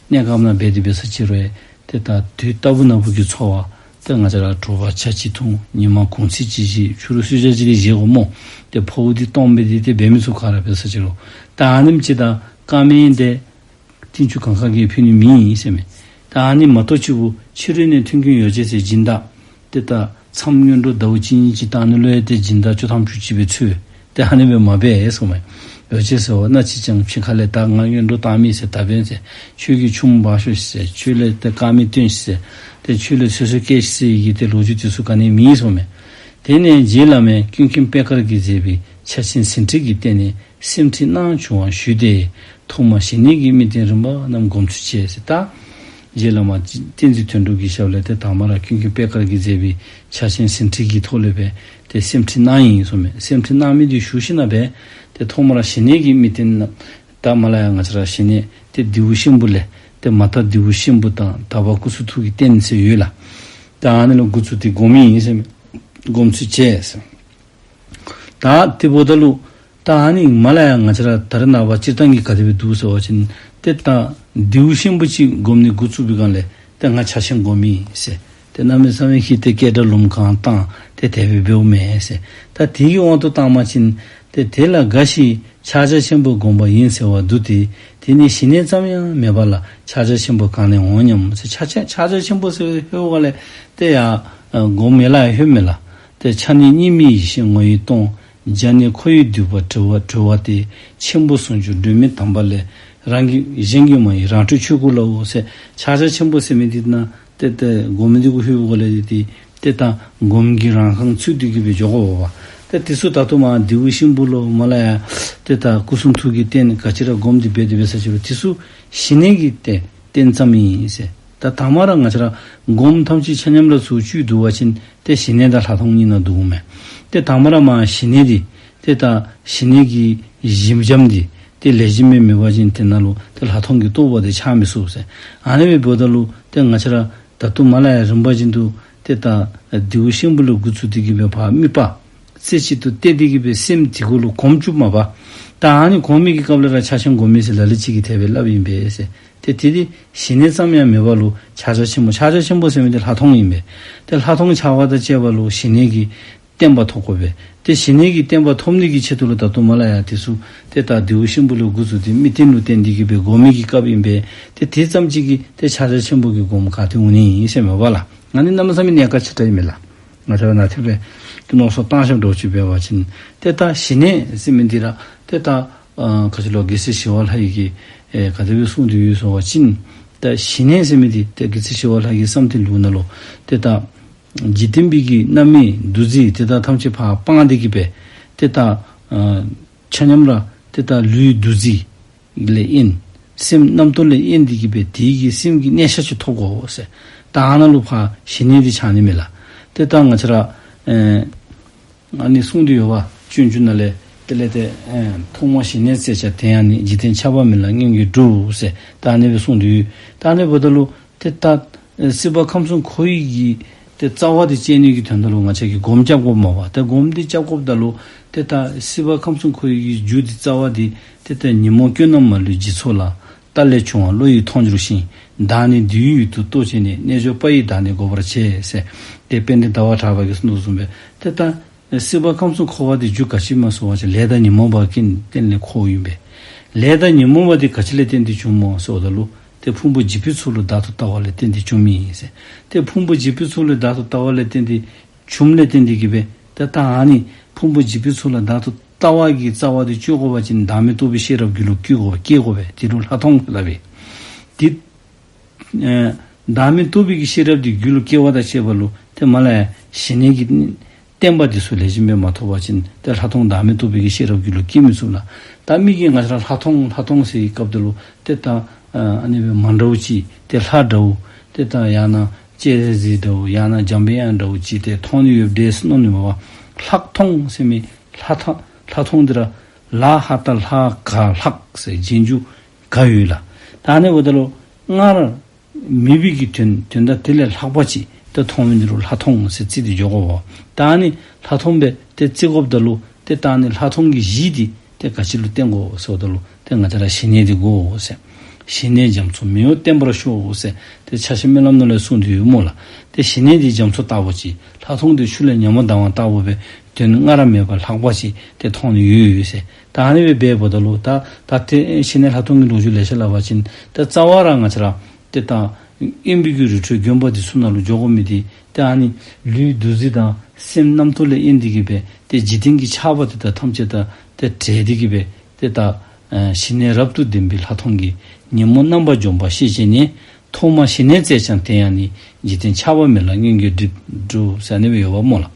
གནས་སྐབས་ནང་འབད་དེ་འབད་ས་ཅི་རུང་ཡང་ཏེ་ད་དུས་རྟག་བུ་ནམ་བུ་གི་འཚོ་བ་ཏེ་ང་བཅས་ར་དྲོ་པ་ཇ་གཅིག་འཐུང་ཉིན་མ་གུང་ཚིགས་ཅིག་བཞེས་ཕྱི་རུ་གསོལ་ཇ་ཅིག་ལས་བཞེས་དགོ་སྨོ། ཏེ་ཕོཝ་འདི་སྟོངམ་སྦེ་འདི་ཏེ་འབད་མི་ཚུགས་ག་ར་འབད་ས་ཅི་རུང་། ད་ཨ་ནེམ་ཅིག་ད་དཀར་མེ་འདི་ཏིལ་ཆུང་གང་ག་གིས་ཕུལ་ནི་མེད་ཟེར་མས། ད་ཨ་ནི་མ་གཏོགས་ཅིག་པོ་ཕྱི་རོལ་ནས་མཐུན་རྐྱེན་ཡོ་བྱད་ཟེར་སྦྱིན་བདག་ཏེ་ད་མཚམས་སྔོན་འགྲོ་ཟླཝ་གཅིག་གཉིས་ཅིག་བཏང་ནི་ལུ་ཡང་ཏེ་སྦྱིན་བདག་བཅུ་ཐམ་བཅུ་གཅིག་སྦེ་འཚོལ། ཏེ་ཨ་ནི་སྦེ་མ་འབད་ཟེར་མས། ཡོ་བྱད་ཟེར་བ་སྣ་གཅིག་ཀྱང་ཕྱི་ཁ་ལས་ད་ང་སྔོན་འགྲོ་བཏང་མི་ཟེར་ད་འབདན་ཟེར་ཁྱོད་ཀྱིས་ཆུམ་འབག་ཤོག་ཟེར་ཁྱོད་ལས་ཏེ་དཀར་མེ་བཏོན་ཤིག་ཟེར་ཏེ་ཁྱོད་ལས་ཚོད་བསྲེ་བཀལ་ཤིག་ཟེར་ཡི་གི་ཏེ་ལོ་རྒྱུས་དེ་ཚུ་ག་ནི་མེད་ཟེར་མས། དེ་ནས་རྗེ་བླ་མས་ཀུན་མཁྱེན་པད་དཀར་གྱིས་མཛད་པའི་ཕྱག་ཆེན་ཟིན་བྲིས་ཀྱི་སྟེང་ནས་སེམས་ཁྲིད་གནང་བྱུང་བ་ཞུས་ཏེ། ཐོག་མར་ཞི་གནས་ཀྱི་དམིགས་རྟེན་རིམ་པ་རྣམས་སྒོམ་ཚུལ་བཅས་ཟེར། ད་རྗེ་བླ་མ་བསྟན་འཛིན་དོན་གྲུབ་ཀྱི་ཞབས་ལས་ཏེ་དང་པ་ར་ཀུན་མཁྱེན་པད་དཀར་གྱིས་མཛད་པའི་ཕྱག་ཆེན་ཟིན་བྲིས་ཀྱི་ཐོག་ལས་སྦེ་ཏེ་སེམས་ཁྲིད་གནང་ཡི་ཟེར་མས། སེམས་ཁྲིད་གནང་མི་འདི་ཞུ་ཞིནམ་ལས་ཏེ་ཐོག་མར་ཞི་གནས་ཀྱི་དམིགས་རྟེན་རྣམས་ད་མ་ལ་ཡ་ང་བཅས་ར་ཞི་གནས་ཏེ་རྡེའུ་ཤེམ་བུ་ལས་ཏེ་མ་དག་རྡེའུ་ཤེམ་བུ་དང་དག་པ་སྐུ་གསུང་ཐུགས་ཀྱི་རྟེན་ཟེར་ཡོད་ལགས། ད་ཨ་ནི་ལུ་འགོ་བཙུགས་ཏེ་སྒོམ་ཡི་ཟེར་མས། སྒོམ་ཚུལ་བཅས་ཟེར། ད་དེ་འབདཝ་ད་ལུ་ད་ཨ་ནི་མ་ལ་ཡ་ང་བཅས་ར་ད་རེས་ནངས་པ་སྤྱིར་བཏང་གི་ག་དེ་སྦེ་འདུག་ཟེར་བ་ཅིན་ཏེ་ད་རྡེའུ་ཤེམ་བུ་ཅིག་སྒོམ་ནི་འགོ་བཙུགས་པའི་སྒང་ལས་ཏེ་ང་ཕྱག་ཆེན་སྒོམ་ཡི་ཟེར། ཏེ་གནམ་མེད་ས་མེད་ཀྱི་ཏེ་སྐད་གྲགས་ལུངམ་གང་བཏང་ཏེ་དེ་སྦེ་འབདཝ་མས་ཟེར། ད་དེ་གི་དབང་དུ་བཏང་བ་ཅིན་ཏེ་དེ་ལ་དགའ་ཞིང་ཕྱག་རྒྱ་ཆེན་པོ་སྒོམ་པ་ཡིན་ཟེར་བ་འདུག་སྟེ། དེ་ནི་ཞི་གནས་ཙམ་ཡང་མེད་པ་ལ་ཕྱག་རྒྱ་ཆེན་པོ་གང་ནས་འོང་སྙམ་ཟེར། ཕྱག་ཕྱག་ཕྱག་རྒྱ་ཆེན་པོ་ཟེར་བའི་ཧོད་ལས་ཏེ་ཡ་སྒོམ་ཡ་ལ་ཡ་ཧོད་མས་ལགས། ཏེ་ཕྱག་ནི་གཉིས་མེད་ཡེ་ཤེས་ངོ་བོས་སྟོང་། རྒྱ་ནི་འཁོར་བའི་མདུད་པ་གྲོལ་བ་གྲོལ་བ་སྟེ། ཆེན་པོ་ཟུང་འཇུག་སྒྲོན་མེ་དམ་པ་ལས། རང་གིས་གཞན་གྱིས་མ་ཡིན་རང་གྲོལ་ཆོས་སྐུ་ལའོ་ཟེར། ཕྱག་རྒྱ་ཆེན་པོ་ཟེར་མི་འདི་ན་ཏེ་ཏེ་སྒོམ་འདི་གུ་ཧོད་བུ་ལས་ཏེ་ཏེ་ད་སྒོམ་གྱི་རང་ཁང་ཚུལ་འདི་གིས་སྦེ་འགྱོ་དགོ་པ། ཏེ་དེ་ཚུ་ད་ལྟོ་མ་རྡེའུ་ཤེམ་བུ་ལོ་མ་ལ་ཡ་ཏེ་ད་སྐུ་གསུང་ཐུགས་ཀྱི་རྟེན་ག་ཅི་ར་སྒོམ་སྟེ་འབད་དེ་འབད་ས་ཅི་རུང་དེ་ཚུ་ཞི་གནས་ཀྱི་རྟེན་རྟེན་ཙམ་ཨིན་ཟེར། ད་དང་པ་ར་ང་བཅས་ར་སྒོམ་ཐམས་ཅད་ཆ་མཉམ་ར་ཚུར་བཅུད་བསྡུ་བ་ཅིན་ཏེ་ཞི་གནས་དང་ལྷག་མཐོང་གཉིས་ནང་འདུཝ་མས། ཏེ་དང་པ་ར་མ་ཞི་གནས་འདི་ཏེ་ད་ཞི་གནས་ཀྱི་གཞི་འགྱམ་འདི་ཏེ་ལེགས་ཤོམ་སྦེ་མེད་པ་ཅིན་དེ་ནང་ལུ་ཏེ་ལྷག་མཐོང་གི་རྟོགས་པ་དེ་ཆགས་མི་ཚུགས་ཟེར། ཨ་ནི་སྦེ་འབདཝ་ད་ལུ་ཏེ་ང་བཅས་ར་ད་ལྟོ་མ་ལ་ཡ་རིམ་པ་བཞིན་དུ་ཏེ་ད་རྡེའུ་ཤེམ་བུ་ལས་འགོ་བཙུགས་ཏེ་གི་སྦེ་ཕར་དམིགས་པ་རྩེ་གཅིག་ཏུ་གཏད་དེ་གི་སྦེ་སེམས་དེ་གུ་ལུ་གོམས་བཅུག་མ་པ། ད་ཨ་ནི་གོམས་མི་གི་སྐབས་ལས་ར་ཕྱག་ཆེན་སྒོམ་མི་ཟེར་ལ་ལུ་ཅིག་གིས་དེ་སྦེ་སླབ་ཨིན་པས་ཟེར། ཏེ་དེ་འདི་ཞི་གནས་ཙམ་ཡང་མེད་པ་ལུ་ཕྱག་རྒྱ་ཆེན་པོ་ཕྱག་རྒྱ་ཆེན་པོ་ཟེར་མི་འདི་ལྷག་མཐོང་ཨིན་པས། ཏེ་ལྷག་མཐོང་ཆགས་པ་དང་བཅས་པ་ལུ་ཞི་གནས་ཀྱི་བརྟན་པ་ཐོབ་དགོ་པས། ཏེ་ཞི་གནས་ཀྱི་བརྟན་པ་ཐོབ་ནི་གི་ཆེད་དུ་ལུ་ད་ལྟོ་མ་ལ་ཡ་དེ་ཚུ་ཏེ་ད་རྡེའུ་ཤེམ་བུ་ལས་འགོ་བཙུགས་ཏེ་དམིགས་རྟེན་ལུ་བརྟེན་ཏེ་གི་སྦེ་སྒོམ་མི་གི་སྐབས་ཨིན་པས། ཏེ་དེ་ཙམ་ཅིག་གིས་ཏེ་ཕྱག་རྒྱ་ཆེན་པོ་གི་སྒོམ་ག་ཏེ་འོང་ནི་ཨིན་ཟེར་མས་པ་ལགས། ཨ་ནི་གནམ་མེད་ས་མེད་གནད་འགག་ཆེ་དྲགས་ཨིན་མས་ལགས། ང་བཅས་ར་ནཱ་ཐེབས་སྦེ་ཏེ་མནོ་བསམ་བཏང་ཞིནམ་འདྲཝ་ཅིག་འབད་བ་ཅིན་ཏེ་ད་ཞི་གནས་ཟེར་མི་འདི་ར་ཏེ་ད་ཨ་ག་ཅི་ལོ་རྒྱལ་སྲས་ཞི་བ་ལྷ་ཡི་གིས་ཨེ་ག་དེ་སྦེ་གསུངས་ཏེ་ཡོད་ཟེར་བ་ཅིན་ད་ཞི་གནས་ཟེར་མི་འདི་ཏེ་རྒྱལ་སྲས་ཞི་བ་ལྷ་གི་བསམ་གཏན་ལུགས་ནང་ལུ་ཏེ་ད་འཇིག་རྟེན་པའི་གི་རྣམ་སྨིན་འདུ་འཛི་དེ་དག་ཐམས་ཅད་ཕར་སྤངས་ཏེ་གི་སྦེ་ཏེ་ད་ཨ་ཆ་མཉམ་ར་ཏེ་ད་ལུས་འདུ་འཛི་ལས་དབེན། སེམས་རྣམ་རྟོག་ལས་དབེན་ཏེ་གི་སྦེ་དེ་གི་སེམས་ཀྱི་གནས་ཤེས་ཅིག་ཐོབ་དགོ་ཟེར། ད་ཨ་ནཱ་ལུ་ཕར་ཞི་གནས་འདི་ཆགས་ནི་མས་ལགས། ཏེ་ད་ང་བཅས་ར་ཨེ་ཨ་ནི་གསུངས་ཏེ་ཡོད་པ། སྤྱོད་འཇུག་ནང་ལས་དེ་ལས་ཏེ་ཨེ་ཐོག་མར་ཞི་གནས་བཙལ་བྱ་དེ་ཡང་ནི། འཇིག་རྟེན་ཆགས་པ་མེད་ལ་སྔོན་གྱིས་བསྒྲུབས་ཟེར། ད་ཨ་ནི་སྦེ་གསུངས་ཏེ་ཡོད། ད་ཨ་ནི་འབདཝ་ད་ལུ་ཏེ་ད་ཨེ་སྲིད་པ་ཁམས་གསུམ་འཁོར་བའི་གི་ཏེ་རྩ་བ་འདི་བཅད་ནི་གི་དོན་དག་ལུ་ང་བཅས་ཀྱིས་སྒོམ་རྐྱབ་དགོཔ་མས་པ། ཏེ་སྒོམ་འདི་རྐྱབ་དགོཔ་ད་ལུ་ཏེ་ད་སྲིད་པ་ཁམས་གསུམ་འཁོར་བའི་གི་རྒྱུ་འདི་རྩ་བ་འདི་ཏེ་ད་ཉོན་མོངས་སྐྱོན་རྣམས་མ་ལུས་འཇིག་ཚོགས་ལ། རྟ་ལས་བྱུང་བ་བློ་ཡིས་མཐོང་འགྱུར་ཞིང་། བདག་ནི་འདི་ཡི་ཡུལ་དུ་རྟོག་བཅས་ནས། རྣལ་འབྱོར་པ་ཡིས་བདག་ནི་འགོག་པར་བྱེད་ཟེར། ཏེ་དཔལ་ལྡན་ཟླ་བ་གྲགས་པ་གིས་གསུངས་དོ་བཟུམ་སྦེ་ཏེ་ད་སྲིད་པ་ཁམས་གསུམ་འཁོར་བ་འདི་རྒྱུ་ག་ཅི་སྨོ་ཟེར་བ་ཅིན་ལས་དང་ཉོན་མོངས་པ་ཀུན་རྟེན་ལས་འཁོར་ཡོད་པས། ལས་དང་ཉོན་མོངས་པ་འདི་ག་ཅི་ལས་བརྟེན་ཏེ་བྱུངམ་སྨོ་ཟེར་བ་ད་ལུ་ཏེ་ཕུང་པོ་འཇིག་པའི་ཚོགས་ལུ་བདག་ཏུ་ལྟ་བ་ལས་བརྟེན་ཏེ་བྱུངམ་ཨིན་ཟེར། ཏེ་ཕུང་པོ་འཇིག་པའི་ཚོགས་ལུ་བདག་ཏུ་ལྟ་བ་ལས་བརྟེན་ཏེ་བྱུངམ་ལས་བརྟེན་ཏེ་གི་སྦེ་ཏེ་ད་ཨ་ནི་ ཕུང་པོ་འཇིག་པའི་ཚུལ་ལ་བདག་ཏུ་ལྟ་བ་གི་རྩ་བ་དེ་གཅོད་དགོ་པ་ཅིན་བདག་མེད་རྟོགས་པའི་ཤེས་རབ་རྒྱུད་ལུ་སྐྱེ་དགོ་པས། སྐྱེ་དགོ་པས། དེ་ལུ་ལྷག་མཐོང་ལབ་པས། དེ་ཨེ་བདག་མེད་རྟོགས་པའི་གི་ཤེས་རབ་དེ་རྒྱུད་ལུ་སྐྱེ་བ་དང་བཅས་པ་ལུ་ཏེ་མ་ལ་ཡ་ཞི་གནས་ཀྱི་བརྟན་པ་དེ་ཚུ་ལེགས་ཤོམ་སྦེ་མ་ཐོབ་པ་ཅིན་ཏེ་ལྷག་མཐོང་བདག་མེད་རྟོགས་པའི་གི་ཤེས་རབ་རྒྱུད་ལུ་སྐྱེ་མི་ཚུགས་ལགས། ད་མི་གིས་ང་བཅས་ར་ལྷག་མཐོང་ལྷག་མཐོང་ཟེར་བའི་སྐབས་དེ་ལུ་ཏེ་ད་ཨ་ཨ་ནི་སྦེ་མ་འདྲཝ་ཅིག་ཏེ་ལྷ་འདྲཝ་ཏེ་ད་ཡང་ན་སྤྱན་རས་གཟིགས་འདྲཝ་ཡང་ན་འཇམ་པའི་དབྱངས་འདྲཝ་ཅིག་ཏེ་མཐོང་ནི་ཡོདཔ་འདྲས་མནོ་ནི་མས་པ། ལྷག་མཐོང་ཟེར་མི་ལྷག་མཐོང་ལྷག་མཐོང་འདི་ར་ལ་ཧ་ད་ལྷ་ག་ལྷག་ཟེར་རྗེས་འཇུག་ག་ཡོད་ལགས། ད་ཨ་ནི་འབདཝ་ད་ལུ་སྔར་མེད་པའི་གི་དོན་དོན་དག་དེ་ལས་ལྷག་པ་ཅིག་ཏེ་མཐོང་མི་འདི་ལུ་ལྷག་མཐོང་ཟེར་རྩིས་ཏེ་འགྱོ་དགོ་པས། ད་ཨ་ནི་ལྷག་མཐོང་སྦེ་ཏེ་རྩི་དགོཔ་ད་ལུ་ཏེ་ད་ཨ་ནི་ལྷག་མཐོང་གི་གཞི་འདི་ཏེ་ག་ཅི་ལུ་བརྟེན་དགོ་ཟེརཝ་ད་ལུ་ཏེ་ང་བཅས་ར་ཞི་གནས་འདི་དགོ་ཟེར། ཞི་གནས་རྒྱ་མཚོ་མེ་འོབས་བརྟན་པར་ཤོག་ཟེར་ཏེ་ཕྱག་ཆེན་སྨོན་ལམ་ནང་ལས་གསུངས་ཏེ་ཡོད་སྨོ་ལགས། ཏེ་ཞི་གནས་འདི་རྒྱ་མཚོ་ལྟ་བུ་ཅིག་ལྷག་མཐོང་འདི་ཆུ་ལས་ཉ་མོ་ལྡང་བ་ལྟ་བུ་སྦེ་དོན་སྔར་མེད་པ་ལྷག་པ་ཅིག་ཏེ་མཐོང་ནི་ཡོད་ཡོད་ཟེར། ད་ཨ་ནི་སྦེ་འབདཝ་ད་ལུ་ད་ད་ཏེ་ཞི་གནས་ལྷག་མཐོང་གི་ལོ་རྒྱུས་ལེ་ཤ་སླབ་པ་ཅིན་ཏེ་རྩ་བ་ར་ང་བཅས་ར་ཏེ་ད་དབེན་པའི་གི་རི་ཁྲོད་དགོན་པ་འདི་ཚུ་ནང་ལུ་འགྱོ་དགོ་མི་འདི་ཏེ་ཨ་ནི་ལུས་འདུ་འཛི་དང་སེམས་རྣམ་རྟོག་ལས་དབེན་ཏེ་གི་སྦེ་ཏེ་འཇིག་རྟེན་གྱི་ཆགས་པ་དེ་དག་ཐམས་ཅད་དང་ཏེ་བྲལ་ཏེ་གི་སྦེ་ཏེ་ད་ཨ་ཞི་གནས་རབ་ཏུ་ལྡན་པའི་ལྷག་མཐོང་གིས། ཉོན་མོངས་རྣམ་པར་འཇོམས་པ་ཤེས་བྱས་ནས། ཐོག་མར་ཞི་གནས་བཙལ་ཀྱང་དེ་ཡང་ནི། འཇིག་རྟེན་ཆགས་པ་མེད་ལ་མངོན་གྱིས་འགྲུབ། འགྲུབ་ཟེར་ཨ་ནི་སྦེ་ཡོདཔ་སྨོ་ལགས།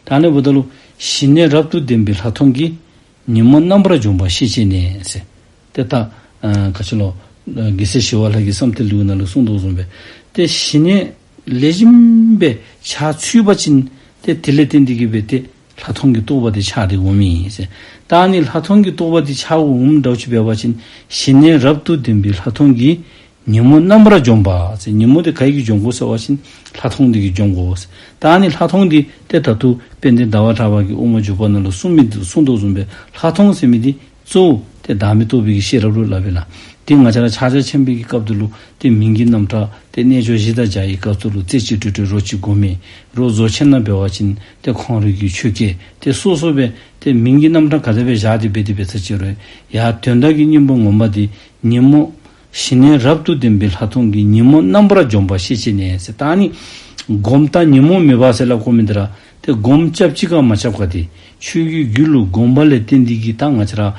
ད་ཨ་ནི་འབདཝ་ད་ལུ་ཞི་གནས་རབ་ཏུ་ལྡན་པའི་ལྷག་མཐོང་གིས། ཉོན་མོངས་རྣམ་པར་འཇོམས་པ་ཤེས་བྱས་ནས་ཟེར། ཏེ་ད་ཨ་ག་ཅི་ལོ་ཨ་རྒྱལ་སྲས་ཞི་བ་ལྷ་གི་བསམ་གཏན་ལེའུ་ནང་ལུ་གསུངས་དོ་བཟུམ་སྦེ་ཏེ་ཞི་གནས་ལེགས་ཤོམ་སྦེ་ཆགས་ཚུགས་པ་ཅིན་ཏེ་དེ་ལས་བརྟེན་ཏེ་གི་སྦེ་ཏེ་ལྷག་མཐོང་གི་རྟོགས་པ་དེ་ཆགས་ཏེ་འོང་མི་ཨིན་ཟེར། ད་ཨ་ནི་ལྷག་མཐོང་གི་རྟོགས་པ་དེ་ཆགས་འོངམ་འདྲཝ་ཅིག་འབད་བ་ཅིན་ཞི་གནས་རབ་ཏུ་ལྡན་པའི་ལྷག་མཐོང་གིས། ཉོན་མོངས་རྣམ་པར་འཇོམས་པ་ཟེར། ཉོན་མོངས་དེ་ག་གིས་འཇོམས་དགོ་ཟེར་བ་ཅིན་ལྷག་མཐོང་དེ་གིས་འཇོམས་དགོ་ཟེར། ད་ཨ་ནི་ལྷག་མཐོང་དེ་ཏེ་ད་ལྟོ་དཔལ་ལྡན་ཟླ་བ་གྲགས་པ་གིས་དབུ་མ་འཇུག་པ་ནང་ལུ་གསུངས་མི་གསུངས་དོ་བཟུམ་སྦེ་ལྷག་མཐོང་ཟེར་མི་དེ་གཙོ་བོ་ཏེ་བདག་མེད་རྟོགས་པའི་གི་ཤེས་རབ་ལུ་སླབ་ཨིན་ལགས། ཏེ་ང་བཅས་ར་ཕྱག་རྒྱ་ཆེན་པོའི་གི་སྐབས་དེ་ལུ་ཏེ་མིང་གི་རྣམ་གྲངས་ཏེ་རྣལ་འབྱོར་བཞི་དང་བརྒྱ་ཡི་སྐབས་དེ་ལུ་རྩེ་གཅིག་སྤྲོས་བྲལ་རོ་གཅིག་སྒོམ་མི་རོ་རྫོགས་ཆེན་ནང་འབད་བ་ཅིན་ཏེ་ཁོང་རའི་གི་ཆོས་སྐད་ཏེ་སོ་སོ་སྦེ་ཏེ་མིང་གི་རྣམ་གྲངས་ག་དེ་སྦེ་བཞག་སྟེ་འབད་དེ་འབད་ས་ཅིག་རུང་ཡང་དོན་དག་གི་སྙིང་པོ་ངོ་མ་དེ་ཉོན་མོངས་ཞི་གནས་རབ་ཏུ་ལྡན་པའི་ལྷག་མཐོང་གིས། ཉོན་མོངས་རྣམ་པར་འཇོམས་པ་ཤེས་བྱས་ནས་ཟེར། ད་ཨ་ནི་སྒོམ་དང་ཉོན་མོངས་མེད་པ་ཟེར་སླབ་དགོ་མི་འདི་ར་ཏེ་སྒོམ་རྐྱབ་ཅི་ག་མ་རྐྱབ་ག་དེ་ཆོས་ཀྱི་རྒྱུད་ལུ་སྒོམ་པ་ལས་བརྟེན་ཏེ་གི་ད་ང་བཅས་ར་ཨ་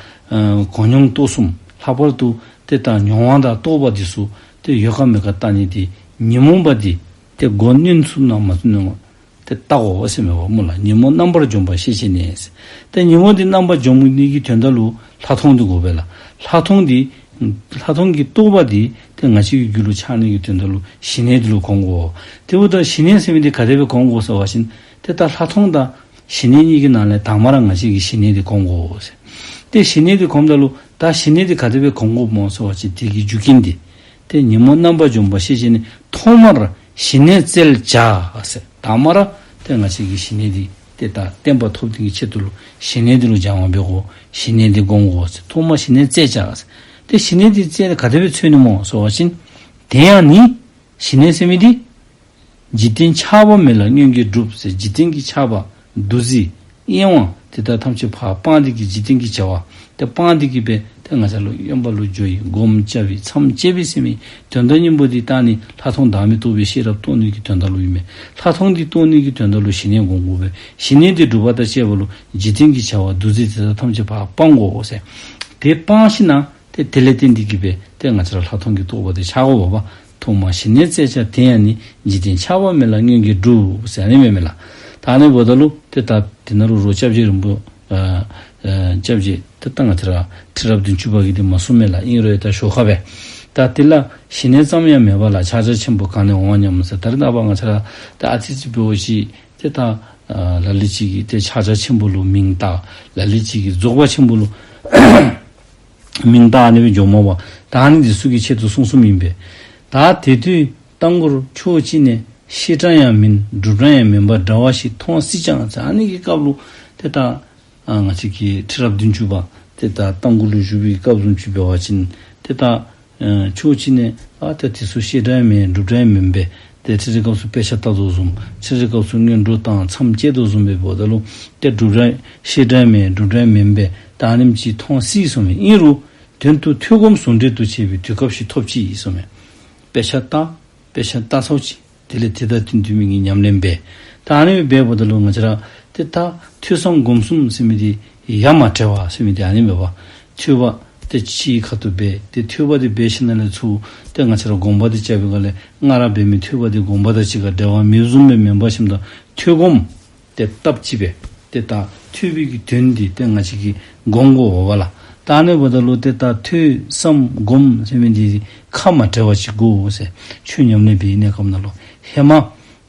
གོ་མྱོང་རྟོགས་གསུམ་ལྷག་པར་དུ་ཏེ་ད་མྱོང་བ་དང་རྟོགས་པ་འདི་ཚུ་ཏེ་ཡོད་ག་མེད་ག་བལྟ་ནི་དེ་ཉོན་མོངས་པ་འདི་ཏེ་མགོ་གནོན་ཚུགས་ན་མ་ཚུགས་ན་ཏེ་བལྟ་དགོ་ཟེར་མས་པ་སྨོ་ལགས། ཉོན་མོངས་རྣམ་པར་འཇོམས་པ་ཤེས་བྱས་ནས་ཟེར། ཏེ་ཉོན་མོངས་འདི་རྣམ་པར་འཇོམས་ནི་གི་དོན་དག་ལུ་ལྷག་མཐོང་འདི་དགོ་པས་ལགས། ལྷག་མཐོང་འདི་ལྷག་མཐོང་གི་རྟོགས་པ་འདི་ཏེ་ང་བཅས་ཀྱི་རྒྱུད་ལུ་འཆར་ནི་གི་དོན་དག་ལུ་ཞི་གནས་འདི་ལུ་སྒོམ་དགོ། དེ་འབདཝ་ད་ཞི་གནས་ཟེར་མི་འདི་ག་དེ་སྦེ་སྒོམ་དགོ་ཟེར་བ་ཅིན་ཏེ་ད་ལྷག་མཐོང་དང་ཞི་གནས་གཉིས་ཀྱི་ནང་ལས་དང་པ་ར་ང་བཅས་ཀྱིས་ཞི་གནས་འདི་སྒོམ་དགོ་ཟེར། ཏེ་ཞི་གནས་འདི་སྒོམ་ད་ལུ་ད་ཞི་གནས་འདི་ག་དེ་སྦེ་སྒོམ་དགོཔ་སྨོ་ཟེར་བ་ཅིན་དེ་གི་རྒྱུ་རྐྱེན་འདི་ཏེ་ཉོན་མོངས་རྣམ་པར་འཇོམས་པ་ཤེས་བྱས་ནས། ཐོག་མར་ཞི་གནས་བཙལ་བྱ་ཟེར། དང་པ་ར་ཏེ་ང་བཅས་ཀྱིས་ཞི་གནས་འདི་ཏེ་ད་བརྟན་པ་ཐོབ་ནི་གི་ཆེད་དུ་ལུ་ཞི་གནས་འདི་ལུ་སྦྱང་བ་འབད་དགོ། ཞི་གནས་འདི་སྒོམ་དགོ་ཟེར། ཐོག་མར་ཞི་གནས་བཙལ་བྱ་ཟེར། ཏེ་ཞི་གནས་འདི་བཙལ་ག་དེ་སྦེ་འཚོལ་ནི་སྨོ་ཟེར་བ་ཅིན་དེ་ཡང་ནི་ཞི་གནས་ཟེར་མི་འདི་འཇིག་རྟེན་ཆགས་པ་མེད་ལ་མངོན་གྱིས་འགྲུབ་ཟེར། འཇིག་རྟེན་གྱི་ཆགས་པ་འདུ་འཛི་གཡེང་བ་དེ་དག་ཐམས་ཅད་ཕར་སྤངས་ཏེ་གི་འཇིག་རྟེན་གྱི་བྱ་བ་དེ་སྤངས་ཏེ་གི་སྦེ་ཏེ་ང་བཅས་ལུ་དབེན་པ་ལུ་འགྱོ་ཡི་སྒོམ་རྐྱབ་ཡི་མཚམས་བཅད་པའི་ཟེར་མི་དོན་དག་སྙིང་པོ་འདི་ད་ནི་ལྷག་མཐོང་བདག་མེད་རྟོགས་པའི་ཤེས་རབ་རྟོགས་ནི་གི་དོན་དག་ལུ་ཨིན་མས། ལྷག་མཐོང་འདི་རྟོགས་ནི་གི་དོན་དག་ལུ་ཞི་གནས་སྒོམ་དགོ་པས། ཞི་གནས་འདི་སྒྲུབ་པ་དང་བཅས་པ་ལུ་འཇིག་རྟེན་གྱི་བྱ་བ་འདུ་འཛི་དེ་དག་ཐམས་ཅད་ཕར་སྤང་དགོ་ཟེར། དེ་སྤངས་ཞིནམ་ཏེ་དེ་ལས་བརྟེན་ཏེ་གི་སྦེ་ཏེ་ང་བཅས་ར་ལྷག་མཐོང་གི་རྟོགས་པ་དེ་འཆར་དགོ་པས། ཐོག་མར་ཞི་གནས་བཙལ་བྱ་དེ་ཡང་ནི། འཇིག་རྟེན་ཆགས་པ་མེད་ལ་མངོན་གྱིས་འགྲུབ་ཟེར་ཨ་ནི་སྦེ་མས་ལགས། ད་ཨ་ནི་འབདཝ་ད་ལུ་ཏེ་ད་དེ་ནང་ལུ་རོགས་སྐྱབས་རྗེ་རིན་པོ་ཨ་ཨ་སྐྱབས་རྗེ་ཏེ་ད་ང་བཅས་ར་ཁྲི་རབས་བདུན་ཅུ་པ་གིས་འདི་མ་གསུངས་མས་ལགས། ཨིན་རུང་ད་ཞོར་ཁར་སྦེ་ད་དེ་ལ་ཞི་གནས་ཙམ་ཡང་མེད་པ་ལ་ཕྱག་རྒྱ་ཆེན་པོ་གང་ནས་འོང་བ་སྙམ་ཟེར། ད་རེས་ནངས་པ་ང་བཅས་ར་ད་ཨ་ཙི་ཙི་འབད་བ་ཅིན་ཏེ་ད་ཨ་ལ་ལུ་ཅིག་གིས་ཏེ་ཕྱག་རྒྱ་ཆེན་པོ་ལུ་མིང་བཏགས། ལ་ལུ་ཅིག་གིས་རྫོགས་པ་ཆེན་པོ་ལུ་མིང་བཏགས་ཨ་ནི་སྦེ་འགྱོཝ་མས་པ། ད་ཨ་ནི་འདི་ཚུ་གི་ཆེད་དུ་གསུངས་གསུངསམ་ཨིན་པས། ད་དེ་དུས་རྟ་མགོར་ཕྱོགས་གཅིག་ནས་བཤད་གྲྭ་ཡང་མིན་སྒྲུབ་གྲྭ་ཡང་མིན་པ་འདྲ་བ་ཞིག་མཐོང་སྲིད་ཀྱང་ཟེར། ཨ་ནི་གི་སྐབས་ལུ་ཏེ་ད་ཨ་ང་བཅས་ཀྱི་ཁྲི་རབས་བདུན་ཅུ་པ་ཏེ་ད་རྟ་མགོ་ལུ་བཞུགས་པའི་སྐབས་བཟུམ་ཅིག་འབད་བ་ཅིན་ཏེ་ད་ཨ་ཕྱོགས་གཅིག་ནས་ཨ་ད་དེ་ཚུ་བཤད་གྲྭ་ཡང་མེན་སྒྲུབ་གྲྭ་ཡང་མེན་པས། ཏེ་ཁྲི་རེ་སྐབས་སུ་དཔེ་ཆ་ལྟ་དོ་བཟུམ་ཁྲི་རེ་སྐབས་སུ་སྔོན་འགྲོ་དང་མཚམས་བཅད་དོ་བཟུམ་སྦེ་འབདཝ་ད་ལུ་ཏེ་སྒྲུབ་གྲྭ་བཤད་གྲྭ་ཡང་མེན་སྒྲུབ་གྲྭ་ཡང་མེན་པས། ད་ཨ་ནེམ་ཅིག་མཐོང་སྲིད་གསུངས་མས། ཨིན་རུང་དོན་དུ་ཐོས་སྒོམ་ཟུང་འབྲེལ་དུ་བྱས་པའི་དུས་སྐབས་ཤིག་ཐོབ་ཅི་གསུངས་མས། དཔེ་ཆ་ལྟ་དཔེ་ཆ་ལྟ་ཚརཝ་ཅིག་དེ་ལས་དེ་དང་བསྟུན་བསྟུན་མི་གི་ཉམས་ལེན་འབད། ད་ཨ་ནི་སྦེ་འབདཝ་ད་ལུ་ང་བཅས་ར་ ཏེ་ད་ཐོས་བསམ་སྒོམ་གསུམ་ཟེར་མི་འདི་ཡ་མ་བྲལ་བ་ཟེར་མི་འདི་ཨ་ནི་མས་པ། ཐོས་པ་ཏེ་ཕྱི་ཁ་ཐུག་འབད། ཏེ་ཐོས་པ་འདི་འབད་ཞིནམ་ལས་ཚུར་ཏེ་ང་བཅས་ར་སྒོམ་པ་འདི་རྐྱབ་པའི་སྒང་ལས་སྔར་འབད་མི་ཐོས་པ་འདི་སྒོམ་པ་དང་གཅིག་ཁར་འབྲལ་བ་མེདཔ་བཟུམ་སྦེ་མེན་པར་ཞིནམ་ད་ཐོས་སྒོམ་ཏེ་སྟབས་གཅིག་སྦེ་ཏེ་ད་ཐོས་པའི་གི་དོན་འདི་ཏེ་ང་བཅས་ཀྱིས་སྒོམ་དགོ་པས་ལགས། ད་ཨ་ནི་འབདཝ་ད་ལུ་ཏེ་ད་ཐོས་བསམ་སྒོམ་ཟེར་མི་འདི་ཁ་མ་བྲལ་བ་ཅིག་དགོ་ཟེར། ཆོས་ཉམས་ལེན་འབད་བའི་གནས་སྐབས་ནང་ལུ་ཧེ་མ་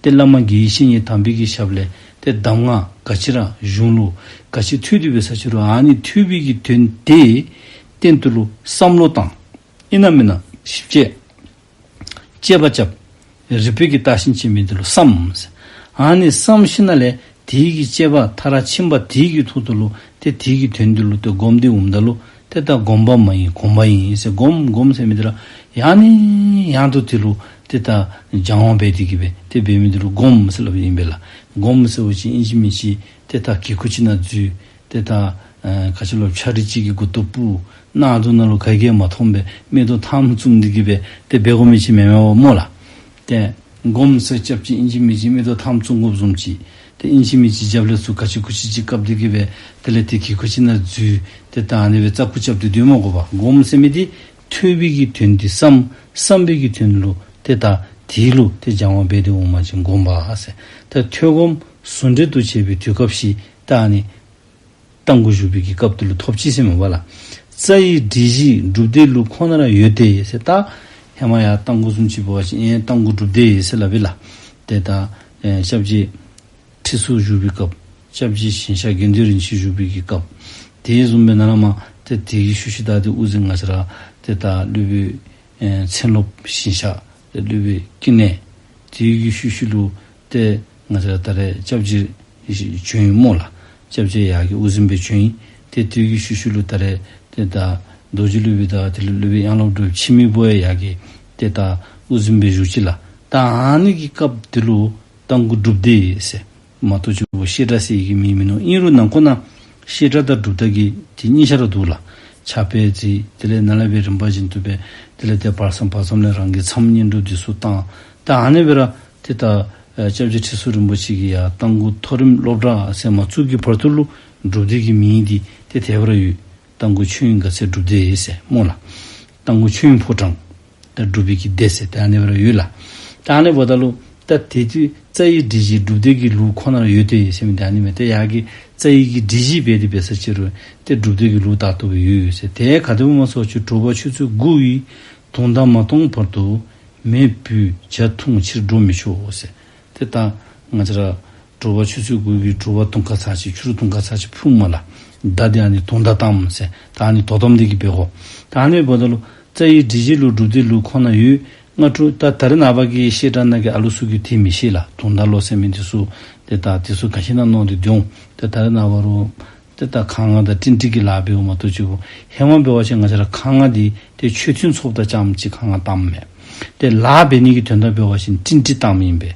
ཏེ་བླ་མ་དགེ་བའི་བཤེས་གཉེན་དམ་པའི་གི་ཞབས་ལས་ཏེ་གདམས་ངག་ག་ཅི་ར་གཞུང་ལུ་ག་ཅི་ཐོས་ཏེ་འབད་ས་ཅིག་རུང་ཨ་ནི་ཐོས་པའི་གི་དོན་དེ་སྟེང་དུ་ལུ་བསམ་བློ་བཏང་། ཨིན་ན་མེན་ན་ཞིབ་དཔྱད་དཔྱད་པ་རྐྱབ། རིགས་པའི་གི་བརྟག་ཞིབ་བྱེད་མི་འདི་ལུ་བསམ་ཟེར། ཨ་ནི་བསམ་ཞིནམ་ལས་དེའི་གི་དཔྱད་པ་མཐར་ཕྱིན་པ་དེའི་གི་ཐོག་ཏུ་ལུ་ཏེ་དེའི་གི་དོན་འདི་ལུ་ཏེ་སྒོམ་སྟེ་འོངམ་ད་ལུ་ཏེ་ད་སྒོམ་པ་མ་ཡིན་གོམས་པ་ཡིན་ཟེར། སྒོམ་སྒོམ་ཟེར་མི་འདི་ར་ཡང་ནས་ཡང་དུ་དེ་ལུ་ཏེ་ད་སྦྱང་བ་འབད་དེ་གི་སྦེ་ཏེ་འབད་མི་འདི་ལུ་སྒོམ་ཟེར་སླབ་ཨིན་པས་ལགས། སྒོམ་ཟེར་བ་ཅིན་ཨིན་ཅི་མིན་ཅི་ཏེ་ད་གི་ཁུག་ཅིག་ནང་འཛུལ། ཏེ་ད་ཨེ་ག་ཅི་ལོ་ཕྱ་རིལ་ཅིག་གི་མགུ་ཏོ་སྤུབས། གནག་དུང་ནང་ལུ་ག་གིས་མ་མཐོང་སྦེ་མིག་ཏོ་ཐམ་བཙུམས་ཏེ་གི་སྦེ་ཏེ་འབད་དགོ་མི་ཅིག་མེན་མས་པ་སྨོ་ལགས། ཏེ་སྒོམ་ཟེར་རྐྱབ་ཅིག་ཨིན་ཅི་མིན་ཅི་མིག་ཏོ་ཐམ་བཙུམ་དགོཔ་བཟུམ་ཅིག་ཏེ་ཨིན་ཅི་མིན་ཅི་རྒྱབ་ལས་ཚུར་ག་ཅི་གུ་ཅི་ཅིག་བཀབ་སྟེ་གི་སྦེ་དེ་ལས་ཏེ་གི་ཁུག་ཅིག་ནང་འཛུལ། ཏེ་ད་ཨ་ནི་སྦེ་རྩ་ཁུག་རྐྱབ་སྟེ་སྡོད་མ་དགོ་པས། སྒོམ་ཟེར་མི་འདི་ཐོས་པའི་གི་དོན་འདི་བསམ། བསམ་པའི་གི་དོན་ལུ་ཏེ་ད་དེ་ལུ་ཏེ་སྦྱང་བ་འབད་དེ་འོངམ་ཅིན་སྒོམ་པ་ཟེར། ཏེ་ཐོས་སྒོམ་ཟུང་འབྲེལ་དུ་བྱེད་པའི་དུས་སྐབས་ཤིག་ད་ཨ་ནི་རྟ་མགོ་བཞུགས་པའི་གི་སྐབས་དེ་ལུ་ཐོབ་ཅི་ཟེར་མས་པ་ལགས། རྩ་བའི་སྒྲིག་གཞི་སྒྲུབ་སྡེ་ལུགས་ཁོ་ནར་ཡོད་དེ་ཟེར། ད་ཧེ་མ་ཡར་རྟ་མགོ་བཟུམ་ཅིག་འབད་བ་ཅིན་ཨེ་རྟ་མགོ་སྒྲུབ་སྡེ་ཟེར་སླབ་པས་ལགས། ཏེ་ད་ཨེ་སྐྱབས་རྗེ་ཁྲི་ཟུར་བཞུགས་པའི་སྐབས། སྐྱབས་རྗེ་ཞིང་གཤེགས་དགེ་འདུན་རིན་ཆེན་བཞུགས་པའི་གི་སྐབས། དེ་བཟུམ་སྦེ་ནཱ་ལས་མར་ཏེ་དེ་གི་ཤུལ་ཤུལ་ད་ཏེ་དབུ་འཛིན་ང་བཅས་ར་ཏེ་ད་སློབ་དཔོན་ཨེ་མཚན་སློབ་ཞིང་གཤེགས་ཏེ་སློབ་དཔོན་ཀུན་ནས་དེ་གི་ཤུལ་ཤུལ་ལུ་ཏེ་ང་བཅས་ར་ད་རེས་སྐྱབས་རྗེ་བྱོན་ཡི་སྨོ་ལགས། སྐྱབས་རྗེ་ཡར་གྱི་དབུ་འཛིན་སྦེ་བྱོན་ཡི། ཏེ་དེ་གི་ཤུལ་ཤུལ་ལུ་ད་རེས་ཏེ་ད་རྡོ་རྗེ་སློབ་དཔོན་དང་དེ་ལས་སློབ་དཔོན་ཡང་སློབ་དྲུང་འཆི་མེད་བོ་ཡང་ཡར་གྱི་ཏེ་ད་དབུ་འཛིན་སྦེ་བཞུགས་ཅི་ལགས། ད་ཨ་ནི་གི་སྐབས་དེ་ལུ་རྟ་མགོ་སྒྲུབ་སྡེ་ཟེར་མ་གཏོགས་ཅིག་བཤད་གྲྭ་ཟེར་གྱི་མིང་མིན་ནུག། ཨིན་རུང་ནང་ཁོག་ནང་བཤད་གྲྭ་དང་སྒྲུབ་སྡེ་གི་དེ་གཉིས་ཆ་ར་འདུག་ལགས། ཕྱག་དཔེ་མཛད། དེ་ལས་ནཱ་ལས་སྦེ་རིམ་པ་བཞིན་དུ་སྦེ་དེ་ལས་ཏེ་བར་མཚམས་བར་མཚམས་ལས་རང་གི་མཚམས་བསྙེན་སྒྲུབ་འདི་ཚུ་བཏང་། ད་ཨ་ནི་སྦེ་ར་ཏེ་ད་ཨེ་སྐྱབས་རྗེ་ཁྲི་ཟུར་རིན་པོ་ཆེ་གིས་ཡང་རྟ་མགོ་མཐོ་རིམ་སློབ་གྲྭ་ཟེར་མ་བཙུགས་ཀྱི་བར་དུ་ལུ་སྒྲུབ་སྡེ་གི་མིང་འདི་ཏེ་དེ་སྦེ་ར་ཡོད། རྟ་མགོ་ཆོས་དབྱིངས་དགའ་ཚལ་སྒྲུབ་སྡེ་ཟེར་སྨོ་ལགས། རྟ་མགོ་ཆོས་དབྱིངས་ཕོ་བྲང་ད་སྒྲུབ་པའི་གི་སྡེ་ཟེར་ཏེ་ཨ་ནི་སྦེ་ར་ཡོད་ལགས། ད་ཨ་ནི་འབདཝ་ད་ལུ་ད་དེ་དུས་རྩ་བའི་སྒྲིག་གཞི་སྒྲུབ་སྡེ་གི་ལུགས་ཁོ་ནར་ཡོད་དེ་ཟེར་མི་འདི་ཨ་ནི་མས། ཏེ་ཡར་གྱི་རྩ་བའི་གི་སྒྲིག་གཞི་འབད་དེ་འབད་ས་ཅིག་རུང་ཏེ་སྒྲུབ་སྡེ་གི་ལུགས་ད་ལྟོ་སྦེ་ཡོད་ཡོད་ཟེར། དེ་ག་དེ་སྦེ་སྨོ་ཟེར་བ་ཅིན་དྲོ་པ་ཆུ་ཚོད་དགུ་ཡི་དུང་བརྡ་མ་གཏོང་བར་དུ་མེ་ཕུད་ཇ་འཐུང་ཕྱིར་འགྲོ་མི་ཆོག་ཟེར། ཏེ་ད་ང་བཅས་ར་དྲོ་པ་ཆུ་ཚོད་དགུ་གི་དྲོ་པ་དུང་དཀར་ཚར་ཅིག་ཕྱི་རུ་དུང་དཀར་ཚར་ཅིག་ཕུངམ་ལགས། ད་དེ་ཨ་ནི་དུང་བརྡ་བཏངམ་ཟེར། ད་ཨ་ནི་དོ་དམ་འདི་གིས་འབད་དགོ། ད་ཨ་ནི་འབདཝ་ད་ལུ་རྩ་བའི་སྒྲིག་གཞི་ལུགས་སྒྲུབ་སྡེ་ལུགས་ཁོ་ནར་ཡོད། སྔ་དྲོ་ད་ད་རེས་ནངས་པ་གི་བཤད་གྲྭ་ནང་གི་ཨ་ལུ་ཚུ་གིས་དེ་མི་ཤེས་ལགས། དུང་བརྡ་ལོ་ཟེར་མི་འདི་ཚུ་ཏེ་ད་འདི་ཚུ་ག་ཅི་ཨིན་ན་མནོ་སྟེ་སྡོད་འོང་། ཏེ་ད་རེས་ནངས་པ་རུང་ཏེ་ད་ཁང་ཁང་དང་ཊིན་ཊི་གི་ལཱ་འབདཝ་མ་གཏོགས་ཅིག་གོ། ཧེ་མ་འབད་བ་ཅིན་ང་བཅས་ར་ཁང་ཁང་འདི་ཏེ་མཆོད་རྟེན་ཚོགསཔ་དང་རྐྱངམ་ཅིག་ཁང་ཁང་བཏངམ་མས། ཏེ་ལཱ་འབད་ནི་གི་དོན་དག་འབད་བ་ཅིན་ཊིན་ཊི་བཏངམ་ཨིན་པས།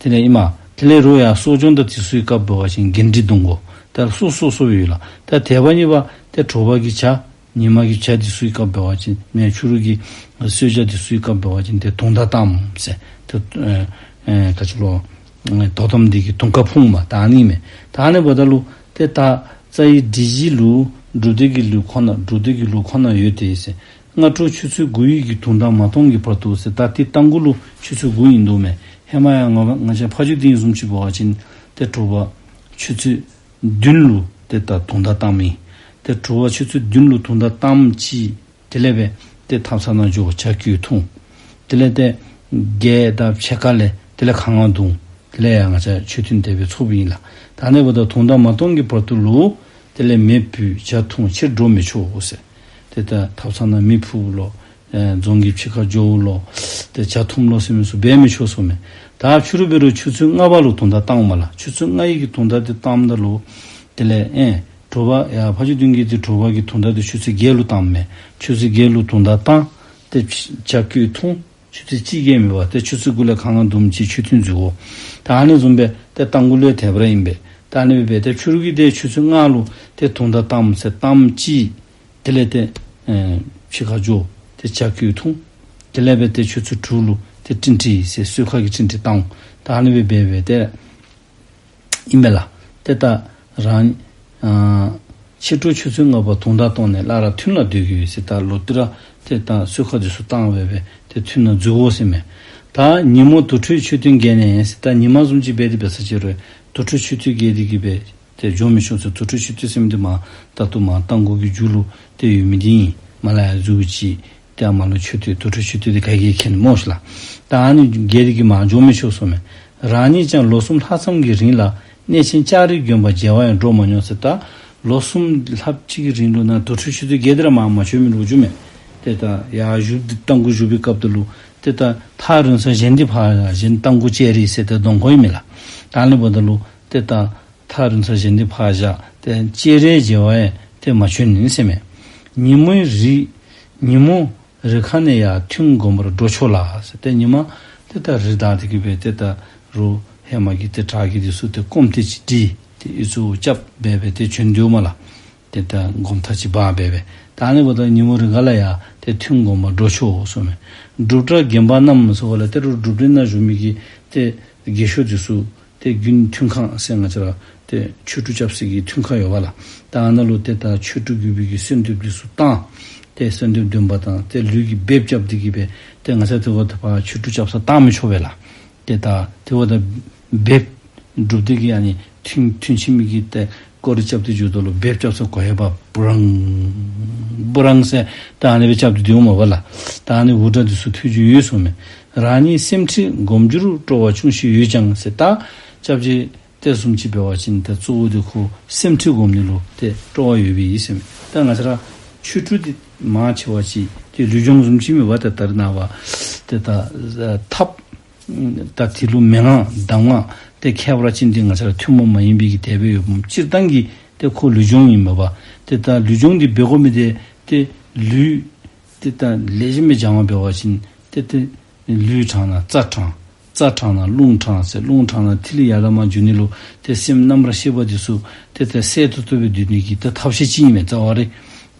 དེ་ལས་ཨིན་མས། དེ་ལས་རོགས་ཡར་གསོ་སྦྱོང་དང་དེ་ཚུའི་སྐབས་འབད་བ་ཅིན་གྱན་ཊི་རྡུང་དགོ། ད་སོ་སོ་སོ་སྦེ་ཡོད་ལགས། ད་དེ་བ་གཉིས་པ་ཏེ་དྲོ་པ་གི་ཇ་ཉི་མ་གི་ཇ་དེ་ཚུའི་སྐབས་འབད་བ་ཅིན་མེན་ཕྱི་རུ་གི་གསོལ་ཇ་དེ་ཚུའི་སྐབས་འབད་བ་ཅིན་ཏེ་དུང་བརྡ་བཏངམ་ཟེར། ཏེ་ཨེ་ཨེ་ག་ཅི་ལོ་ཨེ་དོ་དམ་འདི་གིས་དུང་དཀར་ཕུངམ་ད་ཨ་ནི་མས། ད་ཨ་ནི་འབདཝ་ད་ལུ་ཏེ་ད་རྩ་བའི་སྒྲིག་གཞི་ལུགས་སྒྲུབ་སྡེ་གི་ལུགས་ཁོ་ནར་སྒྲུབ་སྡེ་གི་ལུགས་ཁོ་ནར་ཡོད་དེ་ཟེར། སྔ་དྲོ་ཆུ་ཚོད་དགུ་ཡི་གི་དུང་བརྡ་མ་གཏོང་གི་བར་དུ་ཟེར། ད་ཏེ་རྟ་མགོ་ལུ་ཆུ་ཚོད་དགུ་ཨིན་འདུག་མས། ཧེ་མ་ཡང་ང་ང་བཅས་ཕ་ཇོ་སྡིངས་བཟུམ་ཅིག་འབད་བ་ཅིན་ཏེ་དྲོ་པ་ཆུ་ཚོད་བདུན་ལུ་ཏེ་ད་དུང་བརྡ་བཏངམ་ཨིན། ཏེ་དྲོ་པ་ཆུ་ཚོད་བདུན་ལུ་དུང་བརྡ་བཏངམ་ཅིག་དེ་ལས་སྦེ་ཏེ་ཐབ་ཚང་ནང་འགྱོ་ཇ་སྐོལ་འཐུང་། དེ་ལས་ཏེ་བརྒྱད་དང་ཕྱེད་ཀ་ལས་དེ་ལས་ཁང་ཁང་བརྡུང་། དེ་ལས་ཡང་ང་བཅས་མཆོད་རྟེན་དེ་སྦེ་ཚོགསཔ་ཨིན་ལགས། ད་ཨ་ནི་འབདཝ་ད་དུང་བརྡ་མ་གཏོང་གི་བར་དུ་ལུ་དེ་ལས་མེ་ཕུད་ཇ་འཐུང་ཕྱིར་འགྲོ་མི་ཆོག་ཟེར། ཏེ་ད་ཐབ་ཚང་ནང་མེ་ཕུཝ་ལོ། ཨེ་རྫོང་གི་ཕྱི་ཁར་འགྱོཝ་ལོ། ཏེ་ཇ་འཐུངམ་ལོ་ཟེར་མི་ཚུ་འབད་མི་ཆོག་ཟེརཝ་མས། ད་ཕྱི་རུ་འབད་རུང་ཆུ་ཚོད་ལྔ་པ་ལུ་དུང་བརྡ་བཏངམ་ལགས། ཆུ་ཚོད་ལྔ་ཡི་གི་དུང་བརྡ་དེ་བཏངམ་ད་ལུ་དེ་ལས་ཨེ་དྲོ་པ་ཡར་ཕ་ཇོ་སྡིངས་ཀྱི་དེ་དྲོ་པ་གི་དུང་བརྡ་དེ་ཆུ་ཚོད་བརྒྱད་ལུ་བཏངམ་མས། ཆུ་ཚོད་བརྒྱད་ལུ་དུང་བརྡ་བཏང་། ཏེ་ཇ་སྐོལ་འཐུང་། ཆུ་ཚོད་གཅིག་བརྒལ་མེད་པར་ཏེ་ཆུ་ཚོད་དགུ་ལས་ཁང་ཁང་བརྡུངམ་ཅིག་མཆོད་རྟེན་འཛུལ་དགོ། ད་ཨ་ནི་བཟུམ་སྦེ་ཏེ་རྟ་མགོ་ལུ་ཡང་དེ་སྦེ་ར་ཨིན་པས། ད་ཨ་ནི་སྦེ་ཏེ་ཕྱི་རུ་གི་ཏེ་ཆུ་ཚོད་ལྔ་ལུ་ཏེ་དུང་བརྡ་བཏངམ་ཟེར་བཏངམ་ཅིག་དེ་ལས་ཏེ་ཨེ་ཕྱི་ཁར་འགྱོ། ཏེ་ཇ་སྐོལ་འཐུང་། དེ་ལས་སྦེ་ཏེ་ཆུ་ཚོད་དྲུག་ལུ་ཏེ་ཊིན་ཊི་ཟེར་གསོལ་ཁ་གི་ཊིན་ཊི་བཏང་། ད་ཨ་ནི་སྦེ་འབད་འབད་ཏེ་ཨིན་པས་ལགས། ཏེ་ད་རང་ཨ་ཕྱི་དྲོ་ཆུ་ཚོད་ལྔ་པ་དུང་བརྡ་གཏོང་ནི་སླར་ཐུན་ལ་སྡོད་དགོ་ཟེར། ད་ལོག་སྟེ་ར་ཏེ་ད་གསོལ་ཁ་འདི་ཚུ་བཏང་སྦེ་སྦེ་ཏེ་ཐུན་ནང་འཛུལ་དགོ་ཟེར་མས། ད་ཉིན་མོ་དུར་ཁྲོད་མཆོད་རྟེན་བརྒལ་ནས་ཟེར། ད་ཉི་མ་བཟུམ་ཅིག་འབད་དེ་འབད་ས་ཅིག་རུང་དུར་ཁྲོད་མཆོད་རྟེན་བརྒལ་ཏེ་གི་སྦེ་ཏེ་འགྱོ་མི་ཆོག་ཟེར། དུར་ཁྲོད་མཆོད་རྟེན་ཟེར་མི་འདི་མར་ད་ལྟོ་མར་རྟ་མགོ་གི་མཇུག་ལུ་ཏེ་ཡོད་མི་འདི་ཨིན། མར་ལས་ཡར་འཛུལཝ་ཅིག་ཏེ་ཨ་མར་ལུ་མཆོད་རྟེན་དུར་ཁྲོད་མཆོད་རྟེན་འདི་ག་གིས་མཁྱེན་སྨོ་ཤིག་ལགས། ད་ཨ་ནི་བརྒལ་ཏེ་གི་མར་འགྱོ་མི་ཆོག་ཟེར་མས། རང་ཉིད་ཀྱང་ལོ་གསུམ་ལྷག་ཙམ་གྱི་རིང་ལ་གནས་ཆེན་ལྕགས་རི་དགོན་པ་མཇལ་བར་ཡང་འགྲོ་མ་མྱོང་ཟེར། ད་ལོ་གསུམ་ལྷགཔ་ཅིག་གི་རིང་ལུ་ནཱ་དུར་ཁྲོད་མཆོད་རྟེན་བརྒལ་ཏེ་ར་མར་མ་བྱོན་མི་ལོ་རྒྱུས་མས། ཏེ་ད་ཡར་བཞུགས་ཏེ་རྟ་མགོ་བཞུགས་པའི་སྐབས་དེ་ལུ་ཏེ་ད་ཐག་རིང་ས་གཞན་འདི་ཕར་བཞག། གཞན་རྟ་མགོ་ལྕགས་རི་ཟེར་ཏེ་གདོང་ཁ་ཨིན་མས་ལགས། ད་ཨ་ནི་འབདཝ་ད་ལུ་ཏེ་ད་ཐག་རིང་ས་གཞན་འདི་ཕར་བཞག། ཏེ་ལྕགས་རི་མཇལ་བར་ཡང་ཏེ་མ་བྱོན་ནི་ཟེར་མས། ཉིན་མོའི་རི་ཉིན་མོ་རི་ཁ་ནས་ཡར་ཐུན་སྒོམ་པར་འགྲོ་ཆོག་ལགས་ཟེར། ཏེ་ཉི་མ་ཏེ་ད་རི་དང་དེ་གི་སྦེ་ཏེ་ད་རུང་ཧེ་མ་གི་ཏེ་བྲག་གི་འདི་ཚུ་ཏེ་སྐོམ་སྟེ་ཅིག་འདི་ཏེ་ཨུ་ཚུགས་རྐྱབ་སྦེ་སྦེ་ཏེ་བྱོན་དོ་མས་ལགས། ཏེ་ད་སྒོམ་ཐག་ཅིག་འབག་སྦེ་སྦེ། ད་ཨ་ནི་འབདཝ་ད་ཉིན་མོ་རི་ཁ་ལས་ཡར་ཏེ་ཐུན་སྒོམ་པར་འགྲོ་ཆོག་ཟེར་མས། སྒྲུབ་གྲྭ་དགོན་པ་རྣམས་ཟེར་བ་ལས་ཏེ་རུང་སྒྲུབ་གྲྭ་ནང་བཞུགས་མི་གི་ཏེ་དགེ་ཤོས་འདི་ཚུ་ཏེ་དགུན་ཐུན་ཁང་ཟེར་ང་བཅས་ར་ཏེ་ཆོས་དྲུག་རྐྱབ་སའི་གི་ཐུན་ཁང་ཡོད་པ་ལགས། ད་ཨ་ནཱ་ལུ་ཏེ་ད་ཆོས་དྲུག་དགོན་པའི་གི་གསོལ་འདེབས་འདི་ཚུ་བཏང་། ཏེ་གསོལ་འདེབས་འདོན་པ་དང་ཏེ་ལུས་ཀྱི་འབེབས་རྐྱབ་སྟེ་གི་སྦེ་ཏེ་ང་བཅས་དེ་བ་ད་ཕར་ཆོས་དྲུག་རྐྱབ་སར་བཏང་མི་ཆོག་པས་ལགས། ཏེ་ད་དེ་བ་ད་འབེབས་སྒྲུབ་སྡེ་གི་ཨ་ནི་ཐུན་ཐུན་ཆད་མི་གི་ཏེ་སྐོར་ར་རྐྱབ་སྟེ་འགྱོཝ་ད་ལུ་འབེབས་རྐྱབ་ས་གོ་ཡ་བ་སྦུ་རང་སྦུ་རང་ཟེར་ད་ཨ་ནི་སྦེ་རྐྱབ་སྟེ་འདུག་མས་པ་ལགས། ད་ཨ་ནི་འུར་སྒྲ་འདི་ཚུ་ཐོས་རྒྱུ་ཡོད་ཟེར་མས། རང་ཉིད་སེམས་ཁྲིད་སྒོམ་རྒྱུར་སྤྲོ་བ་ཅུང་ཞིག་ཡོད་ཀྱང་ཟེར། ད་སྐྱབས་རྗེ་དེ་བཟུམ་ཅིག་འབད་བ་ཅིན་ཏེ་གཙོ་བོ་འདི་ཁོ་སེམས་ཁྲིད་སྒོམ་ནི་ལུ་ཏེ་སྤྲོ་བ་ཡོད་པའི་ཨིན་ཟེར་མས། ད་ང་བཅས་ར་ཆོས་དྲུག་འདི་མང་ཆེ་བ་ཅིག་ཏེ་ལུས་སྦྱོང་བཟུམ་ཅིག་མས་པ། ཏེ་ད་རེས་ནངས་པ་ཏེ་ད་ཐབས་ད་དེ་ལུ་མན་ངག་གདམས་ངག་ཏེ་ཁྱད་པར་ཅན་འདི་ང་བཅས་ར་ཐུན་མོང་མ་ཡིན་པའི་གི་དད་པས་ཡོདཔ་སྤྱིར་བཏང་གི་ཏེ་ཁོ་ལུས་སྦྱོང་ཨིན་མས་པ། ཏེ་ད་ལུས་སྦྱོང་འདི་འབད་དགོ་མི་འདི་ཏེ་ལུས་ཏེ་ད་ལེགས་ཤོམ་སྦེ་སྦྱང་བ་འབད་བ་ཅིན་ཏེ་ཏེ་ལུས་དྲང་ན་རྩ་དྲང་། རྩ་དྲང་ན་རླུང་དྲང་ཟེར། རླུང་དྲང་ན་ཐིག་ལེ་ཡར་དང་མར་འགྱོ་ནི་ལུ་ཏེ་སེམས་རྣམ་པར་ཤེས་པ་འདི་ཚུ་ཏེ་ཏེ་གསལ་ཏོག་ཏོ་སྦེ་སྡོད་ནི་གི་ཏེ་ཐབས་ཤེས་ཅིག་ཨིན་མས་རྩ་བ་ར།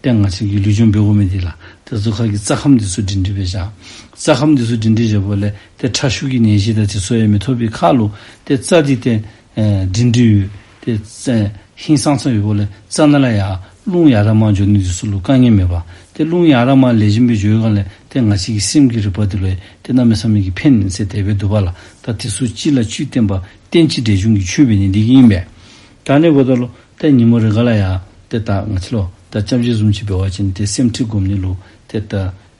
ཏེ་ང་བཅས་ཀྱིས་ལུས་སྦྱོང་འབད་དགོ་མི་འདི་ལགས། ཏེ་གཟུགས་ཁ་གི་རྩ་ཁམས་འདི་ཚུ་སྒྲིང་སྒྲིང་སྦེ་བཞག། རྩ་ཁམས་འདི་ཚུ་སྒྲིང་སྒྲིང་བཞག་པ་ལས་ཏེ་ཁྲག་ཤུགས་ཀྱི་ནད་གཞི་དང་དེ་ཚུ་ཡང་མི་ཐོབ་པའི་ཁར་ལུ་ཏེ་རྩ་འདི་ཏེ་ཨེ་སྒྲིང་སྒྲིང་ཡོད། ཏེ་རྩ་ཧིང་སངས་ས་ཡོད་པ་ལས་རྩ་ནང་ལས་ཡར་རླུང་ཡར་དང་མར་འགྱོ་ནི་འདི་ཚུ་ལུ་དཀའ་ངལ་མེད་པ། ཏེ་རླུང་ཡར་དང་མར་ལེགས་ཤོམ་སྦེ་འགྱོ་བའི་སྒང་ལས་ཏེ་ང་བཅས་ཀྱི་སེམས་ཀྱི་རིག་པ་འདི་ལུ་ཡང་ཏེ་གནམ་མེད་ས་མེད་ཀྱི་ཕན་ཟེར་དེ་སྦེ་འདུག་པ་ལགས། ད་དེ་ཚུ་གཅིག་ལ་གཅིག་བརྟེན་པ་རྟེན་ཅིང་འབྲེལ་འབྱུང་གི་ཆོས་འབད་ནི་འདི་གིས་ཨིན་པས། ད་ཨ་ནི་འབདཝ་ད་ལུ་ཏེ་ཉིན་མོ་རི་ཁ་ལས་ཡར་ཏེ་ད་ང་བཅས་ལུ་ད་སྐྱབས་རྗེ་བཟུམ་ཅིག་འབད་བ་ཅིན་ཏེ་སེམས་ཁྲིད་སྒོམ་ནི་ལུ་ཏེ་ད་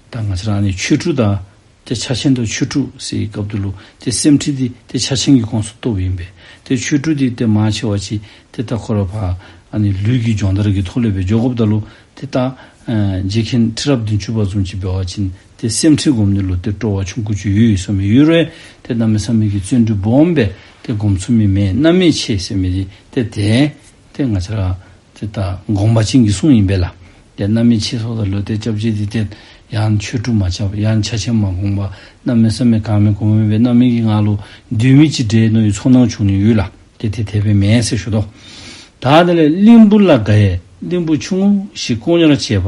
ད་ང་བཅས་ར་ཨ་ནི་ཆོས་དྲུག་དང་ཏེ་ཕྱག་ཆེན་དང་ཆོས་དྲུག་ཟེར་བའི་སྐབས་དེ་ལུ་ཏེ་སེམས་ཁྲིད་འདི་ཏེ་ཕྱག་ཆེན་གྱི་ཁོངས་སུ་གཏོགསཔ་ཨིན་པས། ཏེ་ཆོས་དྲུག་འདི་ཏེ་མང་ཆེ་བ་ཅིག་ཏེ་ད་ཁོ་ར་ཕར་ཨ་ནི་ལུས་ཀྱི་སྦྱོང་བརྡར་གྱི་ཐོག་ལས་སྦེ་འགྱོ་དགོཔ་ད་ལུ་ཏེ་ད་ཨེ་རྗེ་མཁན་ཁྲི་རབས་བདུན་ཅུ་པ་བཟུམ་ཅིག་འབད་བ་ཅིན་ཏེ་སེམས་ཁྲིད་སྒོམ་ནི་ལུ་ཏེ་སྤྲོ་བ་ཆུང་ཀུ་ཅིག་ཡོད་ཡོད་ཟེར་མི་ཡོད་རུང་ཏེ་གནམ་མེད་ས་མེད་ཀྱི་བརྩོན་འགྲུས་སྦོམ་སྦེ་ཏེ་སྒོམ་ཚུགས་མི་མེད། རྣམ་མེད་ཆེ་ཟེར་མི་འདི་ཏེ་ཏེ་ཏེ་ང་བཅས་ར་ཏེ་ད་དགོངས་པ་ཅན་གྱི་གསུང་ཨིན་པས་ལགས། ཏེ་རྣམ་མེད་ཆེ་སོངམ་ད་ལུ་ཏེ་སྐྱབས་རྗེ་འདི་ཏེ་ཡང་ཆོས་དྲུག་མ་རྐྱབ། ཡང་ཕྱག་ཆེན་མ་སྒོམ་པར་གནམ་མེད་ས་མེད་གང་མེད་གོང་མེད་སྦེ་རྣམ་སྨིན་གྱི་ངང་ལུ་སྡོད་མི་ཅིག་འདྲས་མནོ་བའི་ཚོར་སྣང་བྱུང་ནི་ཡོད་ལགས། ཏེ་ཏེ་དེ་སྦེ་མེན་ཟེར་ཞུ་དོ། ད་དེ་ལས་གླིང་བུ་ལ་དགའ་ཡས་གླིང་བུ་ཆུང་ངུ་ཞིག་ལྐོག་ཉར་བྱས་པ་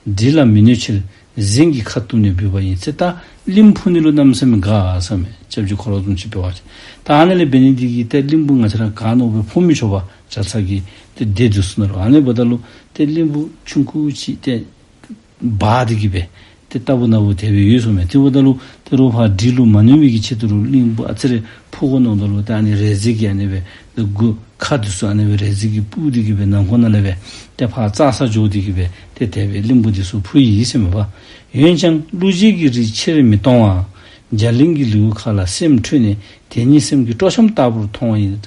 འདི་ལ་མི་གནོད་ཕྱིར་གཟན་གྱིས་ཁ་བཏུམས་ནས་འབུད་པ་ཡིན་ཟེར། ད་གླིང་བུ་འཕུར་ནི་ལུ་གནམ་མེད་ས་མེད་དགའ་ཟེར་མས། སྐྱབས་རྗེ་ཁོ་ར་བཟུམ་ཅིག་འབད་བ་ཅིན། ད་ཨ་ནི་ལས་འབད་ནི་འདི་གིས་ཏེ་གླིང་བུ་ང་བཅས་ར་ག་མནོ་བ་འཕུར་མི་ཆོག་པ། བྱ་ཚ་གི་ཏེ་སྡེ་འདི་ཚུ་ནང་ལུ་ཨ་ནི་འབདཝ་ད་ལུ་ཏེ་གླིང་བུ་ཆུང་ཀུ་ཅིག་ཏེ་འབག་སྟེ་གི་སྦེ་ཏེ་ལྟ་བུ་ན་བུ་དེ་སྦེ་ཡོད་ཟེར་མས། དེ་འབདཝ་ད་ལུ་ཏེ་རོགས་ཕར་འདྲེ་ལུ་མ་གནོད་པའི་གི་ཆེད་དུ་ལུ་གླིང་བུ་ཨ་ཙི་རེ་འཕུར་དགོ་མནོཝ་ད་ལུ་ཏེ་ཨ་ནི་རས་རྫས་ཀྱི་ཨ་ནི་སྦེ་ཏེ་མགུ་ཁ་འདི་ཚུ་ཨ་ནི་སྦེ་རས་རྫས་ཀྱིས་སྤུབས་ཏེ་གི་སྦེ་ནང་ཁོག་ནང་ལས་སྦེ་ཏེ་ཕར་བཙག་སར་འགྱོ་སྟེ་གི་སྦེ་ཏེ་དེ་སྦེ་གླིང་བུ་འདི་ཚུ་འཕུར་ཡི་ཟེར་མས་པ། འོན་ཀྱང་ཀླུ་རྗེ་གི་རིགས་ཕྱིར་མི་གཏོང་བར་རྒྱ་གླིང་གི་ལེའུ་ཁ་ལ་སེམས་འཕྲོས་ནས་དེ་ཉིད་སེམས་ཀྱི་སྤྲོ་འཆམ་ལྟ་བུར་མཐོང་བ་ཡིན།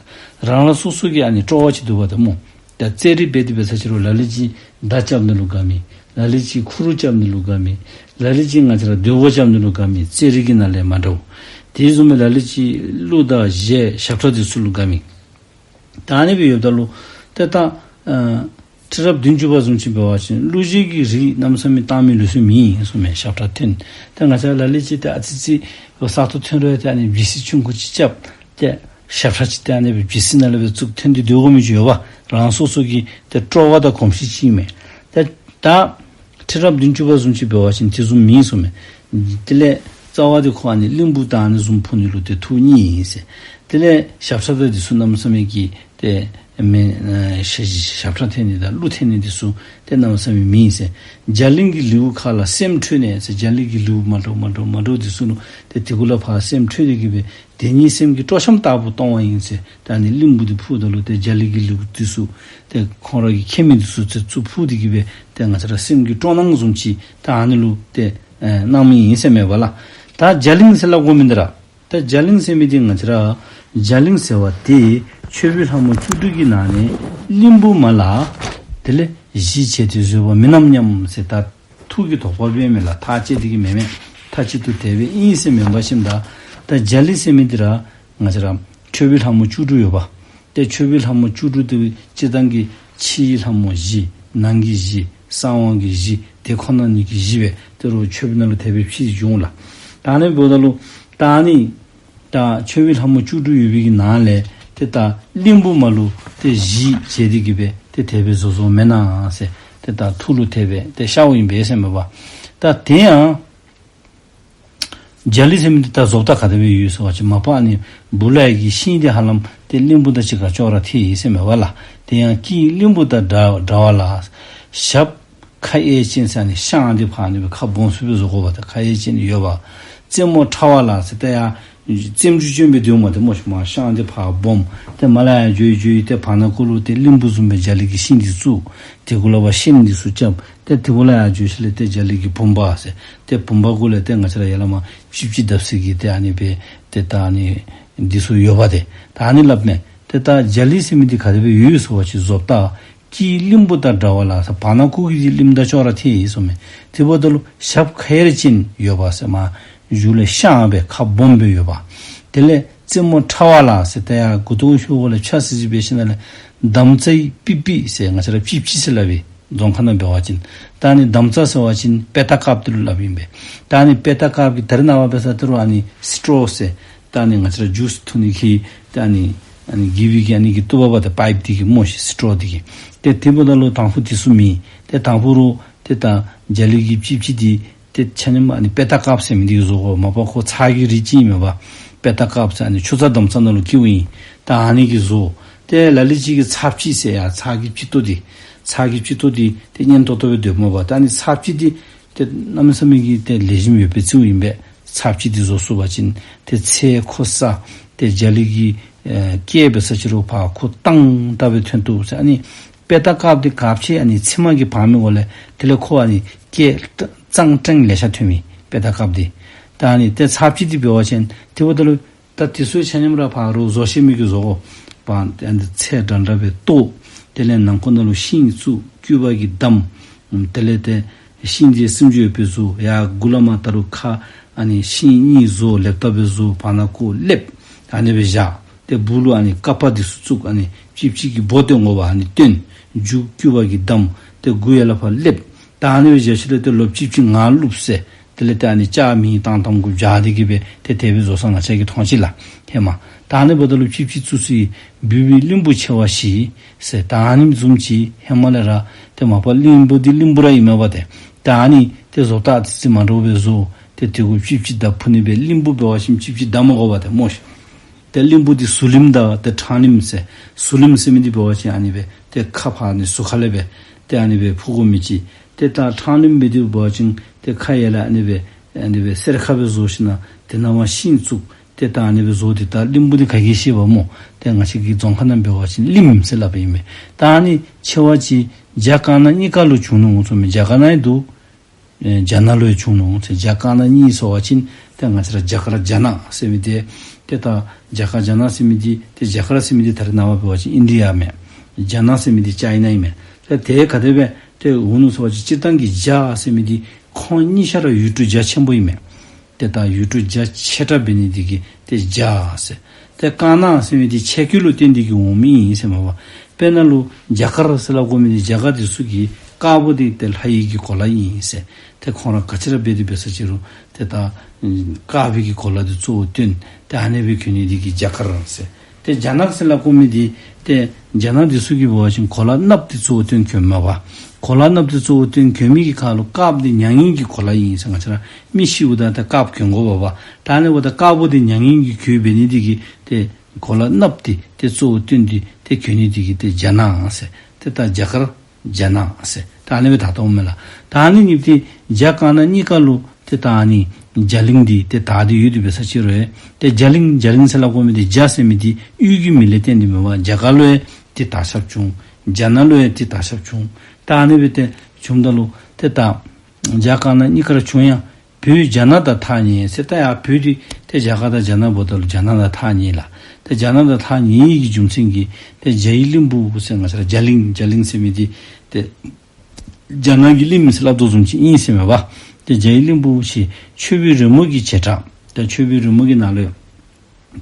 རང་རང་སོ་སོ་གི་ཨ་ནི་སྤྲོ་བ་ཅིག་འདུག་པ་ད་སྨོ། ད་རྩེད་རིགས་འབད་དེ་འབད་ས་ཅིག་རུང་ལ་ལུ་ཅིག་མདའ་རྐྱབ་ནི་ལུ་དགའ་མི། ལ་ལུ་ཅིག་ཁུ་རུ་རྐྱབ་ནི་ལུ་དགའ་མི། ལ་ལུ་ཅིག་ང་བཅས་ར་རྡོ་བོ་རྐྱབ་ནི་ལུ་དགའ་མི། རྩེད་རིགས་ཀྱི་ནང་ལས་མ་འདྲཝ། དེ་བཟུམ་སྦེ་ལ་ལུ་ཅིག་གླུ་དང་གཞས་ཞབས་ཁྲ་འདི་ཚུ་ལུ་དགའ་མི། ད་ཨ་ནི་སྦེ་ཡོདཔ་ད་ལུ་ཏེ་ད་ཨ་ཁྲི་རབས་བདུན་ཅུ་པ་བཟུམ་ཅིག་འབད་བ་ཅིན་ཀླུ་རྗེ་གི་རིགས་གནམ་མེད་ས་མེད་གཏང་མི་ལུགས་སྲོལ་མེད་ཟེར་མས། ཞབས་ཁྲ་འཐེན། ཏེ་ང་བཅས་ལ་ལུ་ཅིག་ཏེ་ཨ་ཙི་ཙི་ས་ཐོག་འཐོན་རུང་ཏེ་ཨ་ནི་བི་སི་ཆུང་ཀུ་ཅིག་རྐྱབ། ཏེ་ཞབས་ཁྲ་ཅིག་ཏེ་ཨ་ནི་སྦེ་བི་སི་ནང་ལས་སྦེ་བཙུགས་འཐེན་ཏེ་སྡོད་དགོ་མི་ཅིག་ཡོད་པ། རང་སོ་སོ་གི་ཏེ་སྤྲོ་བ་དང་གོམས་གཤིས་ཅིག་ཨིན་མས། ཏེ་ད་ཁྲི་རབས་བདུན་ཅུ་པ་བཟུམ་ཅིག་འབད་བ་ཅིན་དེ་བཟུམ་མེད་ཟེར་མས། དེ་ལས་རྩ་བ་འདི་ཁོ་ཨ་ནི་གླིང་བུ་དང་ཨ་ནི་བཟུམ་འཕུར་ནི་ལུ་ཏེ་ཐུགས་མཉེས་ཡི་ཟེར། དེ་ལས་ཞབས་ཁྲ་དང་འདི་ཚུ་གནམ་མེད་ས་མེད་ཀྱི་ ཏེ་མེ་ཨ་ཞབས་ཞབས་ཁྲ་འཐེན་ནི་དང་གླུ་འཐེན་ནི་འདི་ཚུ་ཏེ་གནམ་མེད་ས་མེད་མེད་ཟེར། རྒྱ་གླིང་གི་ལེའུ་ཁ་ལ་སེམས་འཕྲོས་ནས་ཟེར། རྒྱ་གླིང་གི་ལེའུ་མ་འདྲཝ་མ་འདྲཝ་མ་འདྲཝ་འདི་ཚུ་ནང་ཏེ་དེ་གུ་ལས་ཕར་སེམས་འཕྲོས་ཏེ་གི་སྦེ་དེ་ཉིད་སེམས་ཀྱི་སྤྲོ་འཆམ་ལྟ་བུ་གཏོང་བ་ཡིན་ཟེར། ད་ཨ་ནི་གླིང་བུ་འདི་འཕུཝ་ད་ལུ་ཏེ་རྒྱ་གླིང་གི་ལེའུ་འདི་ཚུ་ཏེ་ཁོང་ར་གིས་མཁྱེན་མི་འདི་ཚུ་ཏེ་ཚུར་འཕུཝ་སྟེ་གི་སྦེ་ཏེ་ང་བཅས་ར་སེམས་ཀྱི་སྤྲོ་སྣང་བཟུམ་ཅིག་ད་ཨ་ནི་ལུ་ཏེ་ཨེ་གནང་མི་ཨིན་ཟེར་མས་པ་ལགས། ད་རྒྱ་གླིང་ཟེར་སླབ་དགོ་མི་འདི་ར། ད་རྒྱ་གླིང་ཟེར་མི་འདི་ང་བཅས་ར་རྒྱ་གླིང་ཟེར་བ་འདི་མཆོད་པའི་ལྷ་མོ་བཅུ་དྲུག་གི་ནང་ནས་གླིང་བུ་མ་ལ་དེ་ལས་གཞི་བྱས་ཏེ་བཟོས་པ་མིན་ནམ་སྙམ་ཟེར། ད་ཐུགས་ཀྱི་དོགས་པ་སྦེ་མས་ལགས། མཐའ་བཅད་དེ་གི་མེན་མས། མཐའ་གཅིག་ཏུ་དེ་སྦེ་ཨིན་ཟེར་མེན་པ་ཤིན་ད། ད་རྒྱ་གླིང་ཟེར་མི་འདི་ར་ང་བཅས་ར་མཆོད་པའི་ལྷ་མོ་བཅུ་དྲུག་ཡོད་པ། ཏེ་མཆོད་པའི་ལྷ་མོ་བཅུ་དྲུག་དེ་སྤྱིར་བཏང་གི་ཕྱི་ཡི་ལྷ་མོ་བཞི། ནང་གི་བཞི། གསང་བ་གི་བཞི། དེ་ཁོ་ན་ཉིད་ཀྱི་བཞི་སྦེ་ཏེ་རུང་མཆོད་པའི་ནང་ལུ་དེ་སྦེ་ཕྱེ་སྟེ་འབྱུང་ལགས། ད་ཨ་ནི་འབདཝ་ད་ལུ་ད་ཨ་ནི་ད་མཆོད་པའི་ལྷ་མོ་བཅུ་དྲུག་ཡོད་པའི་གི་ནང་ལས་ཏེ་ད་གླིང་བུ་མ་ལུ་ཏེ་གཞི་བྱས་ཏེ་གི་སྦེ་ཏེ་དེ་སྦེ་བཟོ་བཟོཝ་མེན་ན་ཟེར། ཏེ་ད་ཐུགས་ལུ་དེ་སྦེ་ཏེ་ཤརཝ་ཨིན་པས་ཟེར་མས་པ། ད་དེ་ཡང་རྒྱ་གླིང་ཟེར་མི་འདི་ད་བཟོ་ལྟ་ག་དེ་སྦེ་ཡོད་ཟེར་བ་ཅིན་མ་པ་ཨ་ནི་སྦུག་ལས་ཀྱི་ཤིང་འདི་ཧ་ལམ་ཏེ་གླིང་བུ་དང་གཅིག་ཁར་ཅོག་ར་འཐད་ཡི་ཟེར་མས་པ་ལགས། དེ་ཡང་སྐྱེས་གླིང་བུ་དང་འདྲ་འདྲ་བ་ལ། ཞབས་ཁ་གཡས་ཅན་ཟེར་ཨ་ནི་ཤངས་འདི་ཕར་ཨ་ནི་སྦེ་ཁ་སྦོམ་སུ་སྦེ་བཟོ་དགོ་པ་ད་ཁ་གཡས་ཅན་ཡོད་པ། རྩེ་མོ་ཕྲ་བ་ལ་ཟེར་ཏེ་ཡང་རྩེ་མོ་ཅན་སྦེ་སྡོདཔ་མས་ཏེ་སྨོ་ཤིག། མར་ཤངས་འདི་ཕར་སྦོམ། ཏེ་མར་ལས་ཡར་འགྱོ་འགྱོ་ཏེ་བར་ན་གུ་ལུ་ཏེ་གླིང་བུ་བཟུམ་སྦེ་རྒྱ་གླིང་གི་ཤིང་འདི་བཙུགས། དེ་གུ་ལས་ཕར་ཤེལ་འདི་ཚུ་རྐྱབ། ཏེ་དེ་གུ་ལས་ཡར་འགྱོ་ཞིནམ་ལས་ཏེ་རྒྱ་གླིང་གི་བུམ་པ་ཟེར། ཏེ་བུམ་པ་གུ་ལས་ཏེ་ང་བཅས་ར་ཡར་ལས་མར་ཅིག་ཅིག་བརྡབ་ས་གི་ཏེ་ཨ་ནི་སྦེ་ཏེ་ད་ཨ་ནི་འདི་ཚུ་ཡོད་པ་ཏེ། ད་ཨ་ནི་སླབ་མས། ཏེ་ད་རྒྱ་གླིང་ཟེར་མི་འདི་ག་དེ་སྦེ་ཡོད་ཟེར་བ་ཅིན་བཟོ་ལྟ་སྐྱེས་གླིང་བུ་དང་འདྲ་བ་ལ་ཟེར། བར་ན་གུ་གི་གླིང་དང་ཅོག་ར་འཐད་ཡི་ཟེར་མས། དེ་འབདཝ་ད་ལུ་ཞབས་ཁ་གཡས་ཅན་ཡོད་པ་ཟེར། མར་གཞུག་ལས་ཤངས་སྦེ་ཁ་སྦོམ་སྦེ་ཡོད་པ། དེ་ལས་རྩེ་མོ་ཕྲ་བ་ལ་ཟེར་ཏེ་ཡར་མགུ་ཏོ་ཤུལ་གུ་ལས་ཕྱ་སི་སི་འབད་ཞིནམ་ལས་དམ་རྩའི་པི་པི་ཟེར། ང་བཅས་ར་པི་པི་ཟེར་སླབ་ཨིན། རྫོང་ཁ་ནང་འབད་བ་ཅིན། ད་ཨ་ནི་དམ་རྩ་ཟེར་བ་ཅིན་པེ་ཏ་དཀརཔོ་འདི་ལུ་སླབ་ཨིན་པས། ད་ཨ་ནི་པེ་ཏ་དཀརཔོ་གི་ད་རེས་ནངས་པ་འབད་ས་ད་རུང་ཨ་ནི་སི་ཊོ་རོ་ཟེར། ད་ཨ་ནི་ང་བཅས་ར་ཇུས་འཐུང་ནི་གི་ད་ཨ་ནི་ཨ་ནི་གི་བི་གི་ཨ་ནི་གི་ཏུ་བ་བ་ད་པའིཔ་འདི་གི་སྨོ་ཤིག། སི་ཊོ་རོ་འདི་གི། ཏེ་དེ་འབདཝ་ད་ལུ་དང་ཕུ་འདི་ཚུ་མེད། ཏེ་དང་ཕུ་རུང་ཏེ་ད་རྒྱ་གླིང་གི་པི་པི་འདི་ཏེ་ཆ་མཉམ་ཨ་ནི་པེ་ཏ་དཀརཔོ་ཟེར་མི་འདི་གིས་བཟོ་དགོ། མ་པ་ཁོ་ཚར་གྱི་རིགས་ཅིག་ཨིན་མས་པ། པེ་ཏ་དཀརཔོ་ཟེར་ཨ་ནི་ཆུ་ཚ་དམ་རྩ་ནང་ལུ་སྐྱེཝ་ཨིན། ད་ཨ་ནི་གིས་བཟོ། ཏེ་ལ་ལུ་ཅིག་གིས་ཚར་གཅིག་ཟེར་ཡ་ཚར་གྱི་སྤྱི་ཏོག་འདི། ཚར་གྱི་སྤྱི་ཏོག་འདི་ཏེ་སྙན་ཏོག་ཏོ་སྦེ་སྡོདཔ་མས་པ། ད་ཨ་ནི་ཚར་གཅིག་འདི་ཏེ་གནམ་མེད་ས་མེད་ཀྱི་ཏེ་ལེགས་ཤོམ་ཡོད་པའི་རྩིཝ་ཨིན་པས། ཚར་གཅིག་འདི་བཟོ་ཚུགས་པ་ཅིན་ཏེ་ཚལ་ཁུ་ས་ཏེ་རྒྱ་གླིང་གི་ཨེ་སྐད་འབད་ས་ཅིག་རུང་ཕར་ཁུ་ཏང་ཏ་སྦེ་ཐོན་བཏུབ་ཟེར། ཨ་ནི་པེ་ཏ་དཀརཔོ་འདི་ག་ཅི་ཨ་ནི་ཚིམ་གིས་འབག་མི་གུ་ལས་དེ་ལས་ཁོ་ཨ་ནི་སྐད་གཙང་ཏྲང་ལེ་ཤ་ཐོན་མི་པེ་ཏ་དཀརཔོ་འདི། ད་ཨ་ནི་ཏེ་ཚར་གཅིག་འདི་འབད་བ་ཅིན་དེ་འབདཝ་ད་ལུ་ད་འདི་ཚུ་ཆ་མཉམ་ར་ཕར་རོགས་བཟོ་ཤེས་མི་གིས་བཟོ་དགོ་པ། ཨ་ནི་ཚད་འདྲ་འདྲ་སྦེ་བཏོག། དེ་ལས་ནང་ཁོག་ནང་ལུ་ཤིང་བཙུགས། སྐུད་པ་གིས་བསྡམས། དེ་ལས་ཏེ་ཤིང་འདི་སིམ་འཇུག་ཡོད་པའི་བཟོ། ཡར་མགུ་ལས་མར་ད་རུང་ཁ་ཨ་ནི་ཤིང་གཉིས་བཟོ། ལེབ་ལྟ་སྦེ་བཟོ། བར་ན་གུ་ལེབ། ཨ་ནི་སྦེ་བཞག། ཏེ་སྦུག་ལུ་ཨ་ནི་ཀ་པ་འདི་ཚུ་བཙུགས། ཨ་ནི་པི་པི་གི་སྦོ་སྟོན་དགོ་པ། ཨ་ནི་སྟོན། མཇུག་སྐུད་པ་གིས་བསྡམས། ཏེ་མགུ་ཡར་ལས་ཕར་ལེབ། ད་ཨ་ནི་སྦེ་བཞག་ཞིནམ་ལས་ཏེ་ལོག་པི་པི་ངར་བླུགས་ཟེར། དེ་ལས་ཏེ་ཨ་ནི་ལྕགས་མེ་བཏང་བཏངམ་གུ་སྦྱར་ཏེ་གི་སྦེ་ཏེ་དེ་སྦེ་བཟོ་ས་ང་བཅས་ཀྱིས་མཐོང་ཅི་ལགས་ཧེ་མ། ད་ཨ་ནི་འབདཝ་ད་ལུ་པི་པི་བཙུགས་སའི་འབུལ་བའི་གླིང་བུ་ཆེ་བ་བཞི་ཟེར། ད་ཨ་ནི་བཟུམ་ཅིག་ཧེ་མ་ལས་ར་ཏེ་མ་པ་གླིང་བུ་འདི་གླིང་བུ་ར་ཨིན་མས་པ་ཏེ། ད་ཨ་ནི་ཏེ་བཟོ་ལྟ་ཏེ་ཙི་མ་འདྲཝ་སྦེ་བཟོ། ཏེ་དེ་གུ་པི་པི་བརྡབ་ཕུ་ནི་སྦེ་གླིང་བུ་འབད་བ་ཅིན་པི་པི་བརྡབ་མ་དགོ་པ་ཏེ་སྨོ་ཤིག། ཏེ་གླིང་བུ་འདི་ཟུར་གླིང་དང་ཏེ་ཕྲང་གླིང་ཟེར། ཟུར་གླིང་ཟེར་མི་འདི་འབད་བ་ཅིན་ཨ་ནི་སྦེ་ཏེ་ཁ་ཕར་ཨ་ནི་ཟུར་ཁ་ལས་སྦེ་ཏེ་ཨ་ནི་སྦེ་ཕུ་དགོ་མི་ཅིག། ཏེ་ད་ཕྲང་གླིང་སྦེ་འདི་འབད་བ་ཅིན་ཏེ་ཁ་ཡར་ལས་ཨ་ནི་སྦེ་ཨ་ནི་སྦེ་སེར་ཁ་སྦེ་བཟོ་ཞིནམ་ལས་ཏེ་ནང་མར་ཤིང་བཙུགས། ཏེ་ད་ཨ་ནི་སྦེ་བཟོ་སྟེ་ད་གླིང་བུ་འདི་ག་གིས་ཤེས་པ་སྨོ། ཏེ་ང་བཅས་ཀྱི་རྫོང་ཁ་ནང་འབད་བ་ཅིན་གླིང་ཟེར་སླབ་ཨིན་མས། ད་ཨ་ནི་ཆེ་བ་ཅིག་རྒྱ་དཀར་ནག་གཉིས་ཀ་ལུ་བྱུང་ནུག་ཟེར་མས། རྒྱ་དཀར་ནག་ཡང་འདུག། ཨེ་རྒྱ་ནག་ལུ་ཡང་བྱུང་ནུག་ཟེར། རྒྱ་དཀར་ནག་གཉིས་ཟེར་བ་ཅིན་ཏེ་ང་བཅས་ར་རྒྱ་དཀར་རྒྱ་ནག་ཟེར་མི་འདི་ཏེ་ད་རྒྱ་དཀར་རྒྱ་ནག་ཟེར་མི་འདི་ཏེ་རྒྱ་དཀར་ཟེར་མི་འདི་ད་རེས་ནངས་པ་འབད་བ་ཅིན་ཨིན་ཌི་ཡ་མས། རྒྱ་ནག་ཟེར་མི་འདི་ཅའི་ན་ཨིན་མས། ཏེ་དེ་ག་དེ་སྦེ་ཏེ་འོང་ནུག་ཟེར་བ་ཅིན་སྤྱིར་བཏང་གི་རྒྱ་ཟེར་མི་འདི་ཁོང་གཉིས་ཆ་ར་ཡུལ་གྲུ་རྒྱ་ཆེན་པོ་ཨིན་མས། ཏེ་ད་ཡུལ་གྲུ་རྒྱ་ཆེ་དྲགས་འབད་ནི་འདི་གིས་ཏེ་རྒྱ་ཟེར། ཏེ་དཀར་ནག་ཟེར་མི་འདི་ཆས་གོས་ལུ་བརྟེན་ཏེ་གི་འོང་མི་ཨིན་ཟེར་མས་པ། དཔེར་ན་ལུ་རྒྱ་གར་ཟེར་སླབ་དགོ་མི་འདི་རྒྱ་གར་འདི་ཚུ་གི་དཀར་པོ་འདི་ཏེ་ལྷ་ཡི་གི་གོ་ལ་ཨིན་ཟེར། ཏེ་ཁོང་ར་ག་ཅི་ར་འབད་དེ་འབད་ས་ཅིག་རུང་ཏེ་ད་དཀར་པོའི་གི་གོ་ལ་འདི་གཙོ་བོ་བཏོན། ཏེ་ཨ་ནི་སྦེ་གྱོན་ནི་འདི་གིས་རྒྱ་གར་ཟེར། ཏེ་རྒྱ་ནག་ཟེར་སླབ་དགོ་མི་འདི་ཏེ་རྒྱ་ནག་འདི་ཚུ་གིས་འབད་བ་ཅིན་གོ་ལ་གནགཔོ་འདི་གཙོ་བོ་བཏོན་གྱོནམ་མས་པ། གོ་ལ་གནགཔོ་འདི་གཙོ་བོ་བཏོན་གྱོན་མི་གི་ཁར་ལུ་དཀརཔོ་འདི་མྱ་ངན་གྱི་གོ་ལ་ཨིན་ཟེར། ང་བཅས་ར་མི་ཤིཝ་ད་ཏེ་དཀརཔོ་གྱོན་དགོ་པས་པ། ད་ཨ་ནི་འབདཝ་ད་དཀར་པོ་འདི་མྱ་ངན་གྱི་གོས་འབད་ནི་འདི་གིས་ཏེ་གོ་ལ་གནགཔོ་འདི་ཏེ་གཙོ་བོ་བཏོན་ཏེ་ ཏེ་གྱོན་ནི་འདི་གིས་ཏེ་རྒྱ་ནག་ཟེར། ཏེ་ད་རྒྱ་གར་རྒྱ་ནག་ཟེར། ད་ཨ་ནི་སྦེ་དར་དོ་མས་ལགས། ད་ཨ་ནི་གཉིས་ཏེ་རྒྱ་དཀར་ནག་གཉིས་ཀ་ལུ་ཏེ་ད་ཨ་ནི་རྒྱ་གླིང་འདི་ཏེ་དར་ཏེ་ཡོད་དེ་འབད་ས་ཅིག་རུང་ཡང་ཏེ་རྒྱ་གླིང་རྒྱ་གླིང་ཟེར་སླབ་དགོ་མི་འདི་རྒྱ་ཟེར་མི་འདི་ཡུལ་གྱི་མིང་ལས་བརྟེན་ཏེ་མེན་པར་རྒྱ་གར་ལུ་ཡང་ཏེ་དར་ཁྱབ་བྱུང་། རྒྱ་ནག་ལུ་ཡང་ཏེ་དར་ཁྱབ་བྱུང་། ད་ཨ་ནི་སྦེ་ཏེ་བྱུངམ་ད་ལུ་ཏེ་ད་རྒྱ་དཀར་ནག་གཉིས་ཀར་བྱུང་ཡང་བོད་རྒྱ་ནག་དང་ཐག་ཉེ་ཟེར། ད་ཡང་བོད་འདི་ཏེ་རྒྱ་གར་དང་རྒྱ་ནག་འབདཝ་ད་ལུ་རྒྱ་ནག་དང་ཐག་ཉེ་ལགས། ཏེ་རྒྱ་ནག་དང་ཐག་ཉེ་ཡི་གི་རྒྱུ་མཚན་གྱིས་ཏེ་རྒྱ་ཡི་གླིང་བུ་ཟེར་ང་བཅས་ར་རྒྱ་གླིང་རྒྱ་གླིང་ཟེར་མི་འདི་ཏེ་རྒྱ་ནག་གི་གླིང་ཟེར་སླབ་དོ་བཟུམ་ཅིག་ཨིན་ཟེར་མས་པ། ཏེ་རྒྱ་ཡི་གླིང་བུ་ཞེས་མཆོད་པའི་རོལ་མོ་གི་བྱེ་བྲག། ཏེ་མཆོད་པའི་རོལ་མོ་གི་ནང་ལུ་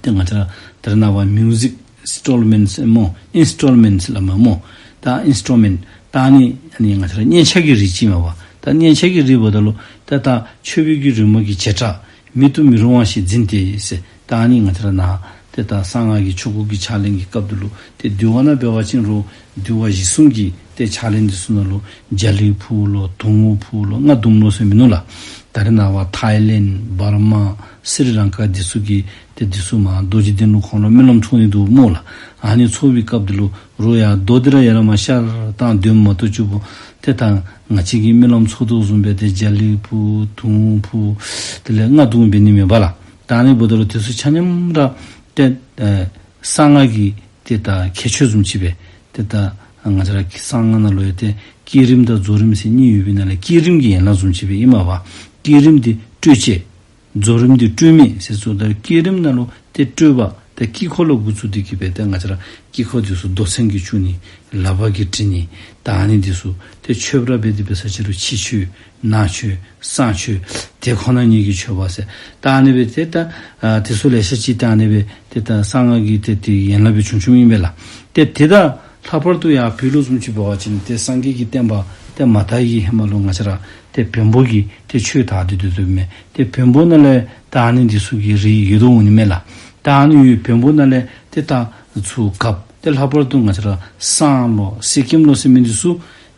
ཏེ་ང་བཅས་ར་ད་རེས་ནངས་པ་མིའུ་ཟིག་ཨིནསི་ཊོལ་མེནཊ་ཟེར་སྨོ། ཨིནསི་ཊོལ་མེནཊ་ཟེར་སླབ་མས་སྨོ། ད་ཨིནསི་ཊོལ་མེནཊ་ད་ཨ་ནི་ཨ་ནི་ང་བཅས་ར་མཉེན་ཆས་ཀྱི་རིགས་ཅིག་མས་པ། ད་མཉེན་ཆས་ཀྱི་རིགས་འབདཝ་ད་ལུ་ཏེ་ད་མཆོད་པའི་གི་རོལ་མོ་གི་བྱེ་བྲག། མིད་དུ་མི་རུང་བ་ཞིག་འཛིན་ཏེ་ཟེར། ད་ཨ་ནི་ང་བཅས་ར་ནཱ་ཏེ་ད་གསང་སྔགས་ཀྱི་ཆོ་ག་གི་ཕྱག་ལེན་གྱི་སྐབས་དེ་ལུ་ཏེ་འདུལ་བ་ནང་འབད་བ་ཅིན་རུང་འདུལ་བ་གཞི་གསུམ་གྱི་ཏེ་ཕྱག་ལེན་འདི་ཚུ་ནང་ལུ་རྒྱ་གླིང་ཕུ་ལོ་དུང་ཕུ་ལོ་རྔ་བརྡུངམ་ལོ་ཟེར་མིན་ནུག་ལགས། ད་རེས་ནངས་པ་ཐའི་ལེནཌ་འབར་མ་སི་རི་ལང་ཀ་འདི་ཚུ་གི་ཏེ་འདི་ཚུ་མར་རྡོ་རྗེ་གདན་ལུ་ཁོང་ལུ་སྨོན་ལམ་འཚོགས་ནི་འདུག་སྨོ་ལགས། ཨ་ནི་འཚོགས་པའི་སྐབས་དེ་ལུ་རུང་ཡང་རྡོ་འདི་ར་ཡར་ལས་མར་ཤར་བཏང་འདོན་མ་བཏུབ་ཅིག་པོ་ཏེ་ད་ང་བཅས་ཀྱིས་སྨོན་ལམ་འཚོགས་དོ་བཟུམ་སྦེ་ཏེ་རྒྱ་གླིང་ཕུ་དུང་ཕུ་དེ་ལས་རྔ་བརྡུང་འབད་ནི་མེད་པ་ལགས། ད་ཨ་ནི་འབདཝ་ད་ལུ་དེ་ཚུ་ཆ་མཉམ་ར་ཏེ་ཨེ་གསང་སྔགས་ཀྱི་ཏེ་ད་ཁྱད་ཆོས་བཟུམ་ཅིག་སྦེ་ཏེ་ད་ང་བཅས་ར་གསང་སྔགས་ནང་ལུ་ཡང་ཏེ་བསྐྱེད་རིམ་དང་རྫོགས་རིམ་ཟེར་གཉིས་ཡོད་པའི་ནང་ལས་བསྐྱེད་རིམ་གྱི་ཡན་ལག་བཟུམ་ཅིག་སྦེ་ཨིན་མས་པ། བསྐྱེད་རིམ་འདི་སྤྲོས་བཅས། རྫོགས་རིམ་འདི་སྤྲོས་མེད་ཟེར་གསུངས། ད་བསྐྱེད་རིམ་ནང་ལུ་ཏེ་སྤྲོས་པ་ཏེ་དཀྱིལ་འཁོར་ལུ་འགོ་བཙུགས་ཏེ་གི་སྦེ་ཏེ་ང་བཅས་ར་དཀྱིལ་འཁོར་འདི་ཚུ་རྡོ་ཚོན་གྱིས་བྱུག་ནི་ལག་པ་གིས་བྲི་ནི་ད་ཨ་ནི་འདི་ཚུ་ཏེ་མཆོད་པར་འབད་དེ་འབད་ས་ཅིག་རུང་ཕྱི་མཆོད་ནང་མཆོད་གསང་མཆོད་དེ་ཁོ་ན་ཉིད་ཀྱི་མཆོད་པ་ཟེར་ད་ཨ་ནི་སྦེ་ཏེ་ད་ཨ་དེ་ཚུ་ལེ་ཤ་ཅིག་ད་ཨ་ནི་སྦེ་ཏེ་ད་གསང་སྔགས་ཀྱི་ཏེ་ཏེ་ཡན་ལག་སྦེ་བྱུང་བྱུངམ་ཨིན་པས་ལགས། ཏེ་དེ་དང་ལྷག་པར་དུ་ཡང་བོད་ལུ་བཟུམ་ཅིག་འབད་བ་ཅིན་ཏེ་སངས་རྒྱས་ཀྱི་བསྟན་པ་ཏེ་མ་དར་བའི་ཧེ་མ་ལུ་ང་བཅས་ར་ཏེ་བོན་པོ་གི་ཏེ་ཆོས་དར་ཏེ་སྡོད་དོ་མས། ཏེ་བོན་པོ་ནང་ལས་ད་ཨ་ནི་འདི་ཚུ་གི་རིགས་ཡོད་དོ་འོང་ནི་མས་ལགས། ད་ཨ་ནི་ཡོད་བོན་པོ་ནང་ལས་ཏེ་ད་ཚུ་སྐབས་ཏེ་ལྷག་པར་དུ་ང་བཅས་ར་བསང་ལོ་གསེར་སྐྱེམས་ལོ་ཟེར་མི་འདི་ཚུ་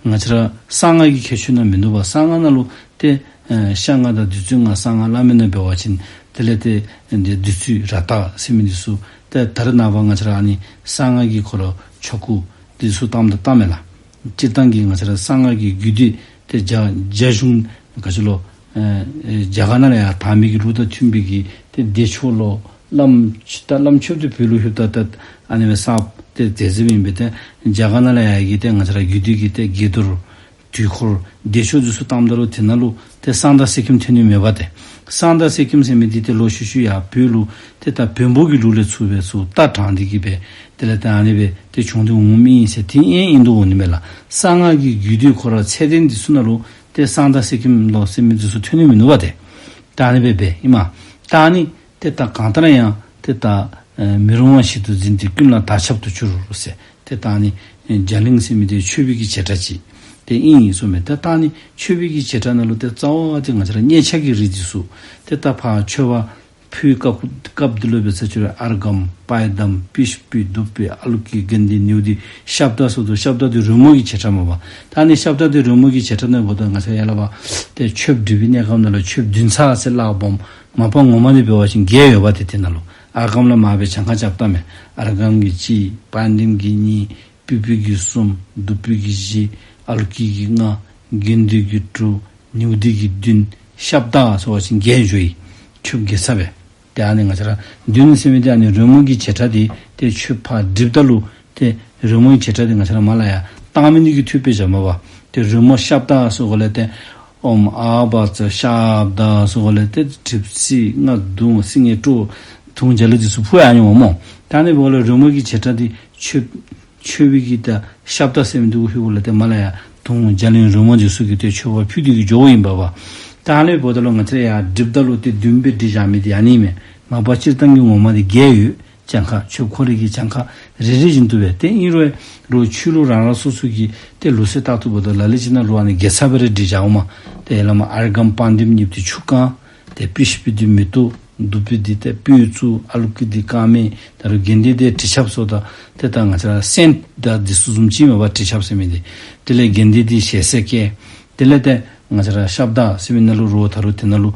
ང་བཅས་ར་གསང་སྔགས་ཀྱི་ཁྱད་ཆོས་ནང་མིན་འདུག་པ། གསང་སྔགས་ནང་ལུ་ཏེ་ཨེ་ཤ་ལྔ་དང་བདུད་རྩི་ལྔ་གསང་སྔགས་བླ་མེད་ནང་འབད་བ་ཅིན་དེ་ལས་ཏེ་ཨེ་འདི་བདུད་རྩི་རཀྟ་ཟེར་མི་འདི་ཚུ་ཏེ་ད་རེས་ནངས་པ་ང་བཅས་ར་ཨ་ནི་གསང་སྔགས་ཀྱི་ཁོ་ལུ་ཆོ་ག་འདི་ཚུ་བཏངམ་ད་བཏངམ་མས་ལགས། སྤྱིར་བཏང་གི་ང་བཅས་ར་གསང་སྔགས་ཀྱི་རྒྱུད་སྡེ་ཏེ་རྒྱ་རྒྱ་གཞུང་ག་ཅི་ལོ་ཨེ་ཨེ་རྒྱ་གར་ནང་ལས་ཡར་དར་མི་གི་ལུགས་དང་མཐུན་པའི་གི་ཏེ་བདེ་མཆོག་ལོ་བླམ་ད་བླམ་ཆོསཔ་འདི་བོད་ལུ་ལྷོདཔ་ད་ད་ཨ་ནི་སྦེ་གསརཔ་ཏེ་དེ་ཟེར་མེན་པས། ཏེ་རྒྱ་གར་ནང་ལས་ཡར་གྱི་ཏེ་ང་བཅས་ར་རྒྱུད་སྡེ་གི་ཏེ་དགྱེས་རྡོར་དུས་འཁོར་བདེ་མཆོག་འདི་ཚུ་བཏངམ་ད་ལུ་དེ་ནང་ལུ་ཏེ་བསང་དང་གསེར་སྐྱེམས་ཐོན་ནི་མེད་པ་ཏེ། བསང་དང་གསེར་སྐྱེམས་ཟེར་མི་འདི་ཏེ་ལོག་ཤུལ་ཤུལ་ཡར་བོད་ལུ་ཏེ་ད་བོན་པོ་གི་ལུགས་ལས་ཚུར་སྦེ་ཚུར་ལྟ་དྲངས་ཏེ་གི་སྦེ་དེ་ལས་ཏེ་ཨ་ནི་སྦེ་ཏེ་བྱུང་སྟེ་འོང་མི་ཨིན་ཟེར་ཏེ་ཨིན་ཨིན་དོ་འོང་ནི་མས་ལགས། གསང་སྔགས་ཀྱི་རྒྱུད་སྡེ་ཁོ་ར་ཚད་ལྡན་འདི་ཚུ་ནང་ལུ་ཏེ་བསང་དང་གསེར་སྐྱེམས་ལོ་ཟེར་མི་འདི་ཚུ་ཐོན་ནི་མིན་འདུག་པ་ཏེ། ད་ཨ་ནི་སྦེ་སྦེ་ཨིན་མས། ད་ཨ་ནི་ཏེ་ད་གང་ལྟར་ཡང་ཏེ་ད་ཨེ་མི་རུང་བ་ཞིག་ཏུ་འཛིན་ཏེ་ཀུན་ལ་དར་ཁྱབ་ཏུ་གྱུར་ཟེར། ཏེ་ད་ཨ་ནི་ཨེ་རྒྱ་གླིང་ཟེར་མི་འདི་མཆོད་པའི་གི་བྱེ་བྲག་ཅིག་ཏེ་ཨིན་ཨིན་གསུངས་མས། ཏེ་ད་ཨ་ནི་མཆོད་པའི་གི་བྱེ་བྲག་ནང་ལུ་ཏེ་རྩ་བ་ཏེ་ང་བཅས་ར་མཉེན་ཆས་ཀྱི་རིགས་འདི་ཚུ་ཏེ་ད་ཕར་མཆོད་པ་ཕུལ་སྐབས་སྐབས་འདི་ལུ་འབད་ས་ཅིག་རུང་ཨརྒྷཾ་པཱདྱཾ་པུཥྤི་དྷཱུ་པི་ཨ་ལོ་ཀི་གནྡྷེ་ནཻ་ཝི་དྱ་ཤབྡ་ཟེར་དོ། ཤབྡ་འདི་རོལ་མོ་གི་བྱེ་བྲག་མས་པ། ད་ཨ་ནི་ཤབྡ་འདི་རོལ་མོ་གི་བྱེ་བྲག་ནང་འབདཝ་ད་ང་བཅས་ཡར་ལས་ཕར་ཏེ་མཆོདཔ་སྒྲིག་པའི་གནས་སྐབས་ནང་ལུ་མཆོདཔ་བདུན་ཚར་ཟེར་སླབ་འོང་། མ་པ་ངོ་མ་འདི་འབད་བ་ཅིན་བརྒྱད་ཡོད་པ་ཏེ་དེ་ནང་ལུ། ཨརྒྷཾ་ལས་མར་སྦེ་གྱངས་ཁ་རྐྱབ་བཏངམ་མས། ཨརྒྷཾ་གྱིས་གཅིག་པཱདྱཾ་གྱིས་གཉིས་པུཥྤི་གིས་གསུམ་དྷཱུ་པི་གིས་བཞི་ཨ་ལོ་ཀི་གིས་ལྔ་གནྡྷེ་གིས་དྲུག་ནཻ་ཝི་དྱ་གིས་བདུན་ཤབྡ་ཟེར་བ་ཅིན་བརྒྱད་འགྱོཝ་ཨིན། མཆོདཔ་བརྒྱད་ཚར་སྦེ། ཏེ་ཨ་ནི་ང་བཅས་ར་བདུན་ཟེར་མི་འདི་ཨ་ནི་རོལ་མོ་གི་བྱེ་བྲག་འདི་ཏེ་མཆོདཔ་ཕར་སྒྲིགཔ་ད་ལུ་ཏེ་རོལ་མོའི་བྱེ་བྲག་འདི་ང་བཅས་ར་མར་ལས་ཡར་བཏང་མི་འདི་གིས་འཐུས་སྦེ་བཞག་མས་པ། ཏེ་རོལ་མོ་ཤབྡ་ཟེར་དགོཔ་ལས་ཏེ་ཨོཾ་ཨཱཿབཛཛ་ཤབྡ་ཟེར་དགོཔ་ལས་ཏེ་གྲིབ་བསིལ་རྔ་བརྡུང་སིལ་སྙན་དཀྲོལ་དུང་རྒྱ་གླིང་འདི་ཚུ་ཕུ་ཡར་འོང་སྨོ། ད་ཨ་ནི་འབདཝ་ལས་རོལ་མོ་གི་བྱེ་བྲག་འདི་མཆོད་མཆོད་པའི་གི་ད་ཤབྡ་ཟེར་མི་འདི་གུ་ལྷོདཔ་ལས་ཏེ་མར་ལས་ཡར་དུང་རྒྱ་གླིང་རོལ་མོ་འདི་ཚུ་གིས་ཏེ་མཆོད་པ་ཕུལ་ཏེ་གི་འགྱོཝ་ཨིན་པས་པ། ད་ཨ་ནི་འབདཝ་ད་ལུ་ང་བཅས་ར་ཡར་སྒྲིགཔ་ད་ལུ་ཏེ་བདུན་སྦེ་སྒྲིག་བཞག་མི་འདི་ཨ་ནི་མས། མ་པ་སྤྱིར་བཏང་གི་ངོ་མ་འདི་བརྒྱད་ཡོད། གྱངས་ཁ་མཆོདཔ་ཁོ་རའི་གི་གྱངས་ཁ་རེ་རེ་བཞིན་དུ་སྦེ། ཏེ་ཨིན་རུང་རོགས་ཆོས་ལུགས་རང་རང་སོ་སོ་གི་ཏེ་ལུགས་སྲོལ་ལྟར་དུ་འབདཝ་ད་ལ་ལུ་ཅིག་ནང་ལུ་ཨ་ནི་བརྒྱད་ཚར་སྦེ་ར་སྒྲིག་བཞག་འོང་མས། ཏེ་ཡར་ལས་མར་ཨརྒྷཾ་པཱདྱཾ་གཉིས་པོ་འདི་ཆུ་བཀང་། ཏེ་པུཥྤི་འདི་མེ་ཏོག་དྷཱུ་པི་འདི་ཏེ་སྤོས་བཙུགས། ཨ་ལོ་ཀི་འདི་དཀར་མེ། ད་རུང་གནྡྷེ་འདི་དྲི་ཆབ་ཟེརཝ་ད་ཏེ་ད་ང་བཅས་ར་སེནཊ་དང་འདི་ཚུ་བཟུམ་ཅིག་མས་པ། དྲི་ཆབ་ཟེར་མི་འདི། དེ་ལས་གནྡྷེ་འདི་ཞལ་ཟས་བཀལ། དེ་ལས་ཏེ་ང་བཅས་ར་ཤབྡ་ཟེར་མི་ནང་ལུ་རོགས་ད་རུང་དེ་ནང་ལུ་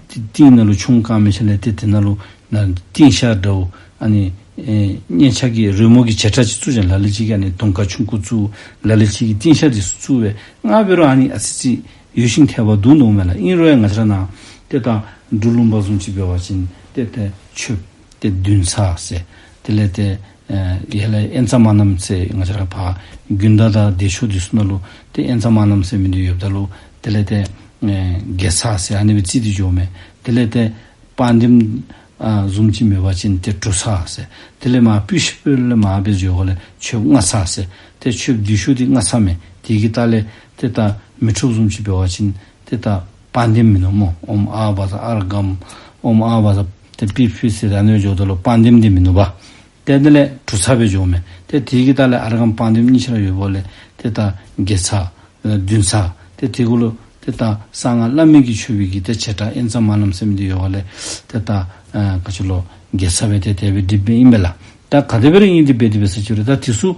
ཏི་ཏིང་ནང་ལུ་ཆུམ་བཀང་མི་ཤུལ་ལས་ཏེ་དེ་ནང་ལུ་ན་ཏིང་ཤ་འདྲཝ་ཨ་ནི་ ཨེ་སྙན་ཆ་གི་རོལ་མོ་གི་བྱེ་བྲག་ཅིག་བཙུགས་ཅི། ལ་ལུ་ཅིག་གིས་ཨ་ནི་དུང་དཀར་ཆུང་ཀུ་བཙུགས། ལ་ལུ་ཅིག་གིས་ཏིང་ཤགས་འདི་ཚུ་བཙུགས་སྦེ་ང་འབད་རུང་ཨ་ནི་ཨ་ཙི་ཙི་ཡོད་ཤིང་ཐལ་བ་འདུག་མནོཝ་མས་ལགས། ཨིན་རུང་ཡང་ང་བཅས་ར་ནཱ་ཏེ་ད་འབྲུག་ལུང་པ་བཟུམ་ཅིག་འབད་བ་ཅིན་ཏེ་ཏེ་མཆོདཔ་ཏེ་བདུན་ཚར་ཟེར། དེ་ལས་ཏེ་ཨེ་ཡར་ལས་ཨེན་ཙ་མ་ནམ་ཟེར། ང་བཅས་ར་ཕར་དགོན་བདག་དང་བདེ་མཆོག་འདི་ཚུ་ནང་ལུ་ཏེ་ཨེན་ཙ་མ་ནམ་ཟེར་མི་འདི་ཡོདཔ་ད་ལུ་དེ་ལས་ཏེ་ཨེ་བརྒྱད་ཚར་ཟེར་ཨ་ནི་སྦེ་རྩིས་ཏེ་འགྱོཝ་མས། དེ་ལས་ཏེ་པཱ་ལྡེམ་ཨ་བཟུམ་ཅིག་འབད་བ་ཅིན་ཏེ་དྲུག་ཚར་ཟེར། དེ་ལས་མར་སྤུས་ཤིགཔ་ལས་མར་སྦེ་འགྱོཝ་ལས་མཆོདཔ་ལྔ་ཚར་ཟེར། ཏེ་མཆོདཔ་བདེ་མཆོག་འདི་ལྔ་ཚར་མས། དེ་གི་ལྟག་ལས་ཏེ་ད་མི་འཁྲུགས་བཟུམ་ཅིག་འབད་བ་ཅིན་ཏེ་ད་པཱ་ལྡེམ་མིན་ནུག་སྨོ། ཨོཾ་ཨཱཿབ་ཟ་ཨརྒྷཾ། ཨོཾ་ཨཱཿབ་ཟ་ཏེ་པིཊ་ཕིཊ་ཟེར་ཨ་ནི་སྦེ་འགྱོཝ་ད་ལུ་པཱ་ལྡེམ་འདི་མིན་ནུག་པ། ཏེ་དེ་ལས་དྲུག་ཚར་སྦེ་འགྱོཝ་མས། ཏེ་དེ་གི་ལྟག་ལས་ཨརྒྷཾ་པཱ་ལྡེམ་གཉིས་ཆ་ར་ཡོདཔ་ལས་ཏེ་ད་བརྒྱད་ཚར་ཨེ་བདུན་ཚར། ཏེ་དེ་གུ་ལུ་ཏེ་ད་གསང་སྔགས་བླ་མེད་ཀྱི་མཆོད་པའི་གི་ཏེ་བྱེ་བྲག་ཨེན་ཙ་མ་ནམ་ཟེར་མི་འདི་ཡོདཔ་ལས་ཏེ་ད་ཨེ་ག་ཅི་ལོ་བརྒྱད་ཚར་སྦེ་ཏེ་དེ་སྦེ་སྒྲིགཔ་སྦེ་ཨིན་པས་ལགས། ད་ག་དེ་སྦེ་ར་ཨིན་དེ་སྦེ་དེ་སྦེ་ཟེར་ཅི་རུང་ད་དེ་ཚུ་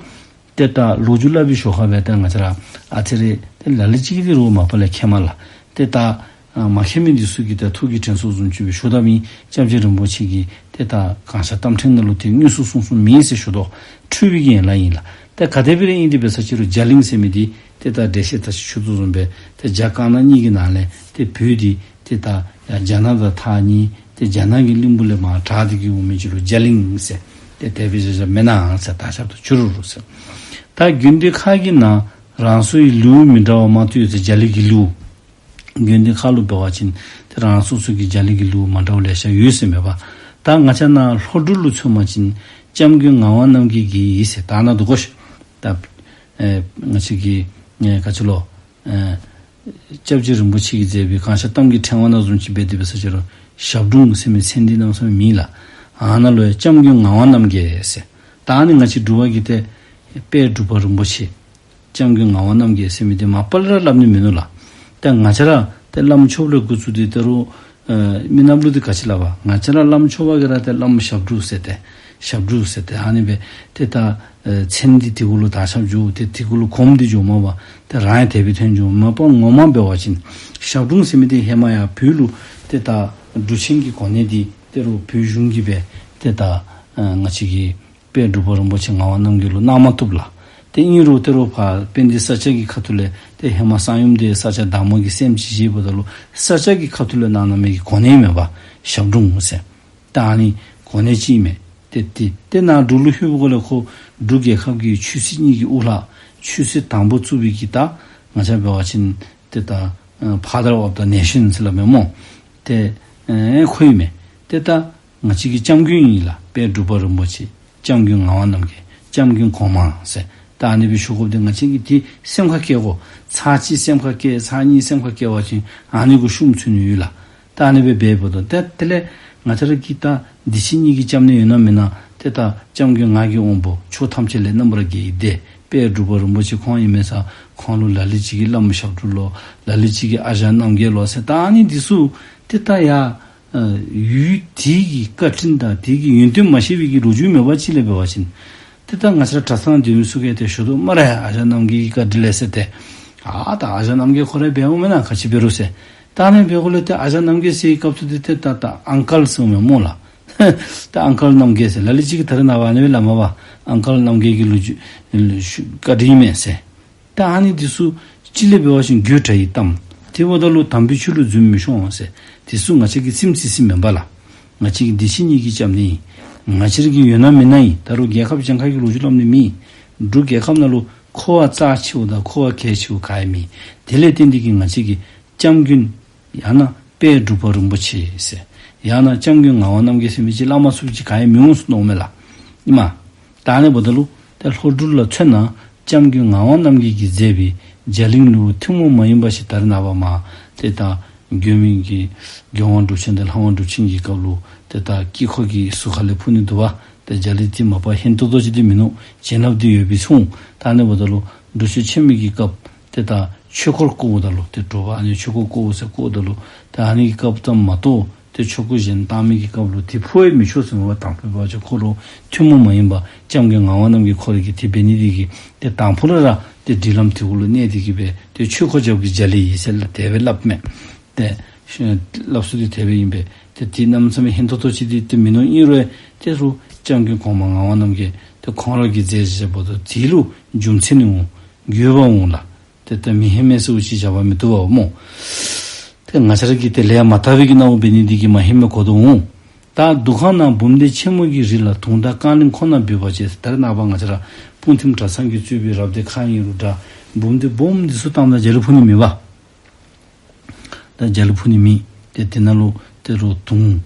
ཏེ་ད་ལོ་རྒྱུས་སླབ་པའི་ཞོར་ཁར་སྦེ་ད་ང་བཅས་ར་ཨ་ཙི་རེ་ཏེ་ལ་ལུ་ཅིག་གིས་འདི་རུང་མ་པ་ལས་མཁྱེནམ་མས་ལགས། ཏེ་ད་ཨ་མ་མཁྱེན་མི་འདི་ཚུ་གིས་ཏེ་ཐུགས་ཀྱི་དྲན་གསོ་བཟུམ་ཅིག་སྦེ་ཞུཝ་ད་མི་སྐྱབས་རྗེ་རིན་པོ་ཆེ་གིས་ཏེ་ད་གང་ཤར་གཏམ་ཕྲན་ནང་ལུ་ཏེ་དངོས་སུ་གསུངས་གསུངསམ་མེད་ཟེར་ཞུ་དོ། འཁྲུལ་བའི་གི་ཡན་ལག་ཨིན་ལགས། ཏེ་ག་དེ་སྦེ་ར་ཨིན་དེ་སྦེ་ཟེར་ཅི་རུང་རྒྱ་གླིང་ཟེར་མི་འདི་ཏེ་ད་འགྲེལ་བཤད་ད་ཅི་ཞུ་དོ་བཟུམ་སྦེ་ཏེ་རྒྱ་དཀར་ནག་གཉིས་ཀྱི་ནང་ལས་ཏེ་བོད་འདི་ཏེ་ད་ཡར་རྒྱ་ནག་དང་ཐག་ཉེ། ཏེ་རྒྱ་ནག་གི་གླིང་བུ་ལས་མར་དྲངས་ཏེ་གི་འོང་མི་ཅིག་ལུ་རྒྱ་གླིང་ཟེར། ཏེ་དེ་སྦེ་བཞག་བཞགཔ་མེན་ན་ཟེར་ད་ཞབས་ཏོག་ཅི་རུང་རུང་ཟེར། ད་དགོན་སྡེ་ཁག་གི་ནང་རང་སོའི་ལེའུ་མི་འདྲ་བ་མང་དུ་ཡོད་ཟེར། རྒྱ་གླིང་གི་ལེའུ། དགོན་སྡེ་ཁག་ལུ་འབད་བ་ཅིན་ཏེ་རང་སོ་སོ་གི་རྒྱ་གླིང་གི་ལེའུ་མ་འདྲཝ་ལེ་ཤ་ཡོད་ཟེར་མས་པ། ད་ང་བཅས་ནཱ་ལྷོ་འབྲུག་ལུ་མཚོན་པ་ཅིན་སྐྱབས་མགོན་ངག་དབང་རྣམ་རྒྱལ་གྱི་ཟེར་ད་ནཱ་འདུག་གོ་ཤིག། ད་ཨེ་ང་བཅས་ཀྱི་ཨེ་ག་ཅི་ལོ་ཨེ་སྐྱབས་རྗེ་རིན་པོ་ཆེ་གིས་མཛད་པའི་གང་ཤར་གཏམ་གྱི་ཕྲེང་བ་ནང་བཟུམ་ཅིག་འབད་དེ་སྦེ་ཟེར་ཅི་རུང་ཞབས་དྲུང་ཟེར་མི་མཚན་འདི་གནམ་མེད་ས་མེད་མེད་ལགས། ཨ་ནཱ་ལུ་ཡང་སྐྱབས་མགོན་ངག་དབང་རྣམ་རྒྱལ་ཟེར། ད་ཨ་ནི་ང་བཅས་འབྲུག་པ་གིས་ཏེ་དཔལ་འབྲུག་པ་རིན་པོ་ཆེ་སྐྱབས་མགོན་ངག་དབང་རྣམ་རྒྱལ་ཟེར་མི་འདི་མ་པ་ལས་ར་སླབ་ནི་མིན་ནུག་ལགས། ཏེ་ང་བཅས་ར་ཏེ་བླམ་ཆོསཔ་ལས་འགོ་བཙུགས་ཏེ་ད་རུང་ཨེ་མི་ནགཔ་ལུ་འདི་ག་ཅི་སླབ་པ། ང་བཅས་ར་བླམ་ཆོསཔ་གིས་ར་ཏེ་བླམ་ཞབས་དྲུང་ཟེར་ཏེ་ཞབས་དྲུང་ཟེར་ཏེ་ཨ་ནི་སྦེ་ཏེ་ད་ཨེ་མཚན་འདི་དེ་གུ་ལུ་དར་ཁྱབ་འགྱོ། ཏེ་དེ་གུ་ལུ་གོམས་ཏེ་འགྱོཝ་མས་པ། ཏེ་རང་ཡང་དེ་སྦེ་ཐོན་འགྱོ། མ་པ་ངོ་མ་འབད་བ་ཅིན་ཞབས་དྲུང་ཟེར་མི་འདི་ཧེ་མ་ཡར་བོད་ལུ་ཏེ་ད་འབྲུག་ཆེན་གྱི་གོ་གནས་འདི་ད་རུང་བོད་གཞུང་གིས་སྦེ་ཏེ་ད་ཨེ་ང་བཅས་ཀྱི་དཔལ་འབྲུག་པ་རིན་པོ་ཆེ་ངག་དབང་རྣམ་རྒྱལ་ལུ་གནང་མ་བཏུབ་ལགས། ཏེ་ཨིན་རུང་ད་རུང་ཕར་དཔལ་ལྡན་ས་སྐྱ་གི་ཁ་ཐུག་ལས་ཏེ་ཧེ་མ་གསང་ཡུམ་འདི་ས་སྐྱ་བདག་མོ་གི་སྲསམོ་ཅིག་བཞེསཔ་ད་ལུ་ས་སྐྱ་གི་ཁ་ཐུག་ལས་གནང་གནང་མི་གི་གོ་གནས་མས་པ། ཞབས་དྲུང་ཟེར། ད་ཨ་ནི་གོ་གནས་ཅིག་མས། ཏེ་ཏེ་ཏེ་ནཱ་འབྲུག་ལུ་ལྷོད་པའི་སྒང་ལས་ཁོ་འབྲུག་རྒྱལ་ཁབ་ཀྱི་ཆོས་སྲིད་གཉིས་ཀྱི་དབུ་བླ་ཆོས་སྲིད་དང་པོ་བཙུགས་པའི་གི་ད་ང་བཅས་འབད་བ་ཅིན་ཏེ་ད་ཨ་Father of the Nation ཟེར་སླབ་མས་སྨོ། ཏེ་ཨེ་ཁོ་ཨིན་མས། ཏེ་ད་ང་བཅས་ཀྱི་སྐྱབས་མགོན་ཨིན་ལགས། དཔལ་འབྲུག་པ་རིན་པོ་ཆེ་སྐྱབས་མགོན་ངག་དབང་རྣམ་རྒྱལ་སྐྱབས་མགོན་གོང་མ་ཟེར། ད་ཨ་ནི་སྦེ་ཞུ་དགོཔ་འདི་ང་བཅས་ཀྱིས་ཏེ་སེམས་ཁར་བཀལ་དགོ། ཚར་གཅིག་སེམས་ཁར་བཀལ། ཚར་གཉིས་སེམས་ཁར་བཀལ་བ་ཅིན་ཨ་ནི་གུ་ཤུགས་ཚུད་ནི་ཡོད་ལགས། ད་ཨ་ནི་སྦེ་འབདཝ་ད་ཏེ་དེ་ལས་ང་བཅས་ར་གི་ད་བདེ་ཆེན་གཉིས་ཀྱི་སྐྱབས་གནས་ཡོད་ན་མེད་ན་ཏེ་ད་སྐྱབས་མགོན་ངག་གི་དབང་པོ་ཕྱོགས་ཐམས་ཅད་ལས་རྣམ་པར་རྒྱལ་བའི་སྡེ་དཔལ་འབྲུག་པ་རིན་པོ་ཆེ་ཁོང་ཨིན་མས་ས། ཁོང་ལུ་ལ་ལུ་ཅིག་གིས་བླམ་ཞབས་དྲུང་ལོ། ལ་ལུ་ཅིག་གིས་ཨ་ཞང་རྣམ་རྒྱལ་ལོ་ཟེར། ད་ཨ་ནི་འདི་ཚུ་ཏེ་ད་ཡ་ཨ་ཡུལ་དེ་གི་བཀའ་དྲིན་དང་དེ་གི་ཡོན་ཏན་མ་ཤེས་པའི་གི་ལོ་རྒྱུས་མེད་པ་ཅིག་ལས་འབད་བ་ཅིན་ཏེ་ད་ང་བཅས་ར་གྲྭ་ཚང་སྡེ་མི་ཚུ་གིས་ཏེ་ཞུ་དོ་སྨ་རེ་ཨ་ཞང་རྣམ་རྒྱལ་གྱི་བཀའ་དྲིན་ལས་ཟེར་ཏེ། ཨ་ད་ཨ་ཞང་རྣམ་རྒྱལ་ཁོ་ར་འབད་འོང་མེན་ན་ག་ཅི་འབད་རུང་ཟེར། ད་ཨ་ནི་འབད་དགོཔ་ལས་ཏེ་ཨ་ཞང་རྣམ་རྒྱལ་ཟེར་བའི་སྐབས་སུ་ཏེ་ཏེ་ད་ད་ཨང་ཀལ་ཟེར་འོང་མས་སྨོ་ལགས། ད་ཨང་ཀལ་རྣམ་རྒྱལ་ཟེར། ལ་ལུ་ཅིག་གིས་ད་རེས་ནངས་པ་ཨ་ནི་སྦེ་སླབ་མས་པ། ཨང་ཀལ་རྣམ་རྒྱལ་གྱི་ལོ་རྒྱུས་བཀའ་དྲིན་མས་ཟེར། ད་ཨ་ནི་འདི་ཚུ་གཅིག་ལས་འབད་བ་ཅིན་དགོད་བྲ་ཡི་གཏམ། དེ་འབདཝ་ད་ལུ་དམ་པའི་ཆོས་ལུ་རྫུན་མི་ཤོང་ཟེར། འདི་ཚུ་ང་བཅས་ཀྱི་སེམས་རྩིས་ཟིན་མེན་པ་ལགས། ང་བཅས་ཀྱི་བདེ་ཆེན་གཉིས་ཀྱི་སྐྱབས་གནས་ཨིན། ང་བཅས་ར་གི་ཡོད་ན་མེད་ན་ཨིན། ད་རུང་རྒྱལ་ཁབ་གཞན་ཁ་གི་ལོ་རྒྱུས་སླབ་ནི་མེད། འབྲུག་རྒྱལ་ཁབ་ནང་ལུ་ཁོ་བ་རྩ་ཆེཝ་དང་ཁོ་བ་གལ་ཆེཝ་ག་ཡང་མེད། དེ་ལས་བརྟེན་ཏེ་གིས་ང་བཅས་ཀྱི་སྐྱབས་མགོན་ཡང་ན་དཔལ་འབྲུག་པ་རིན་པོ་ཆེ་ཟེར། ཡང་ན་སྐྱབས་མགོན་ངག་དབང་རྣམ་རྒྱལ་ཟེར་མི་ཅིག་སླབ་མ་ཚུགསཔ་ཅིག་ག་ཡང་མི་འོང་ཟེར་མནོཝ་མས་ལགས། ཨིན་མས། ད་ཨ་ནི་འབདཝ་ད་ལུ་ཏེ་ལྷོ་འབྲུག་ལུ་མཚོན་ན་སྐྱབས་མགོན་ངག་དབང་རྣམ་རྒྱལ་གྱིས་མཛད་པའི་རྒྱ་གླིང་ལུ་ཐུན་མོང་མ་ཡིན་པ་ཞིག་ད་རེས་ནངས་པ་མར་ཏེ་ད་མགོན་མེད་ཀྱི་མགོན་དབང་སྒྲུབ་ཆེན་དང་ལྷ་དབང་སྒྲུབ་ཆེན་གྱི་སྐབས་ལུ་ཏེ་ད་དཀྱིལ་འཁོར་གྱི་ཟུར་ཁ་ལས་ཕུལ་ནི་འདུག་པ། ཏེ་རྒྱ་གླིང་འདི་མ་པ་ཧན་ཏོང་ཏོ་ཅིག་འདི་མིན་ནུག། བྱིན་རླབས་འདི་ཡོད་པའི་ཚུལ། ད་ཨ་ནི་འབདཝ་ད་ལུ་འབྲུག་ཆོས་ཆེན་མོ་གི་སྐབས་ཏེ་ད་ཆོས་འཁོར་བསྐོརཝ་ད་ལུ་ཏེ་དྲོ་པ་ཨ་ནི་ཆོས་འཁོར་བསྐོརཝ་ཟེར་བསྐོརཝ་ད་ལུ་ད་ཨ་ནི་གི་སྐབས་ཙམ་མ་གཏོགས་ཏེ་ཆོ་ག་གཞན་བཏང་མི་གི་སྐབས་ལུ་ཏེ་ཕུལ་བར་མི་ཆོག་ཟེར་མས་པ། དང་ཕུ་འབད་བ་ཅིན་ཁོ་ལུ་ཐུན་མོང་མ་ཡིན་པ་སྐྱབས་མགོན་ངག་དབང་རྣམ་རྒྱལ་ཁོ་ར་གིས་ཏེ་འབད་ནི་དེ་གིས་ཏེ་དང་ཕུ་ལས་ར་ཏེ་སྒྲིག་ལམ་དེ་གུ་ལུ་གནས་ཏེ་གིས་སྦེ་ཏེ་ཆོས་འཁོར་རྒྱབ་ཀྱི་རྒྱ་གླིང་ཨིན་ཟེར་ལགས་དེ་སྦེ་སླབ་མས། ཏེ་ ཤེས་སླབ་སྲོལ་འདི་དེ་སྦེ་ཨིན་པས། ཏེ་དེ་གནམ་མེད་ས་མེད་ཧན་ཏོང་ཏོ་ཅིག་འདི་ཏེ་མིན་ནུག། ཨིན་རུང་ཏེ་རུང་སྐྱབས་མགོན་གོང་མ་ངག་དབང་རྣམ་རྒྱལ་ཏེ་ཁོང་ར་གིས་མཛད་བཞག་པ་དང་དེ་ལུ་རྒྱུ་མཚན་ནི་འོང་དགོས་པ་འོང་ལགས། ཏེ་ད་མི་ཧེ་མེ་ཟེར་བ་ཅིག་བཞག་པ་མི་བཏུབ་པ་སྨོ། ཏེ་ང་བཅས་ར་གིས་ཏེ་ལས་མ་དག་པའི་གི་སྣང་བ་འབད་ནི་འདི་གིས་མ་ཧེ་མེ་གོ་དོ་འོང་། ད་འདུ་ཁང་ནང་འབུམ་སྡེ་ཆེན་མོ་གི་རི་ལ་དུང་དང་རྐང་གླིང་ཁོ་ན་འབུད་པ་བྱས། ད་རེས་ནངས་པ་ང་བཅས་ར་སྤུངས་ཐིམ་གྲྭ་ཚང་གིས་གཙོས་པའི་རབ་སྡེ་ཁག་ཨིན་རུང་འདྲ། འབུམ་སྡེ་སྦོམ་འདི་ཚུ་བཏང་ད་རྒྱ་གླིང་ཕུ་ནི་མེད་པ། ད་རྒྱ་གླིང་ཕུ་ནི་མེད། ཏེ་དེ་ནང་ལུ་ཏེ་རུང་དུང་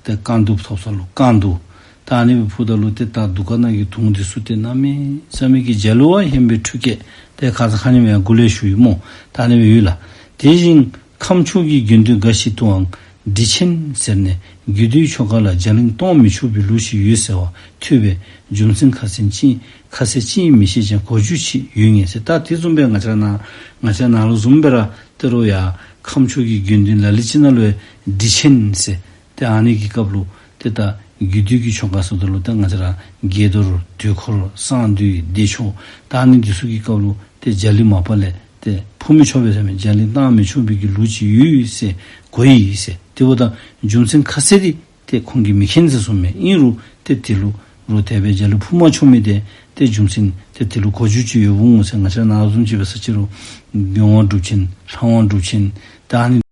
ཏེ་རྐང་དུང་ཐོབ་ས་ལུ་རྐང་དུང་། ད་ཨ་ནི་སྦེ་ཕུ་ད་ལུ་ཏེ་ད་འདུ་ཁང་ནང་གི་དུང་འདི་ཚུ་ཏེ་གནམ་མེད་ས་མེད་ཀྱི་རྒྱ་གླིང་བ་ཧེ་མེ་འཕྲུལ་སྐད་ཏེ་ཁ་ཙ་ཁ་ཉིནམ་ཡང་འགོ་ལས་ཞུ་ཡི་སྨོ། ད་ཨ་ནི་སྦེ་ཡོད་ལགས། དེ་བཞིན་ཁམས་ཕྱོགས་ཀྱི་དགེ་འདུན་འགའ་ཞིག་ཏུའང་འབྲི་ཆེན་ཟེར་ནས་རྒྱུད་སྡེའི་ཆོ་ག་ལ་རྒྱ་གླིང་གཏོང་མི་ཆོག་པའི་ལུགས་ཤིག་ཡོད་ཟེར་བ་ཐོས་པས། རྒྱུ་མཚན་ཁ་གསལ་ཅི་ཁ་གསལ་ཅི་ཡིན་མི་ཤེས་ཀྱང་གོ་རྒྱུ་ཅིག་ཡོད་ངེས་ཟེར། ད་དེ་བཟུམ་སྦེ་ང་བཅས་ར་ནཱ་ང་བཅས་ར་ནཱ་ལུ་བཟུམ་སྦེ་ར་ཏེ་རུང་ཡང་ཁམས་ཕྱོགས་ཀྱི་དགེ་འདུན་ལ་ལུ་ཅིག་ནང་ལུ་ཡང་འབྲི་ཆེན་ཟེར། ཏེ་ཨ་ནི་གི་སྐབས་ལུ་ཏེ་ད་རྒྱུད་སྡེ་གི་ཆོ་ག་ཟེརཝ་ད་ལུ་ཏེ་ང་བཅས་ར་དགྱེས་རྡོར་དུས་འཁོར་གསང་འདུས་བདེ་མཆོག་ད་ཨ་ནི་འདི་ཚུ་གི་སྐབས་ལུ་ཏེ་རྒྱ་གླིང་མ་པ་ལས་ཏེ་ཕུ་མི་ཆོག་པས་ཟེར་མས། རྒྱ་གླིང་གཏང་མི་ཆོག་པའི་གི་ལུགས་ཅིག་ཡོད་ཟེར་གོ་ཡི་ཟེར། དེ་འབདཝ་ད་རྒྱུ་མཚན་ཁ་གསལ་འདི་ཏེ་ཁོང་གིས་མི་མཁྱེན་ཟེར་གསུངས་མས། ཨིན་རུང་ཏེ་དེ་ལུ་རུང་དེ་སྦེ་རྒྱ་གླིང་ཕུ་མ་ཆོག་མི་འདི་ཏེ་རྒྱུ་མཚན་ཏེ་དེ་ལུ་གོ་རྒྱུ་ཅིག་ཡོདཔ་འོང་ཟེར། ང་བཅས་ར་ནཱ་བཟུམ་ཅིག་འབད་ས་ཅིག་རུང་མགོན་པོ་གྲུབ་ཆེན་ལྷ་དབང་གྲུབ་ཆེན་ད་ཨ་ནི་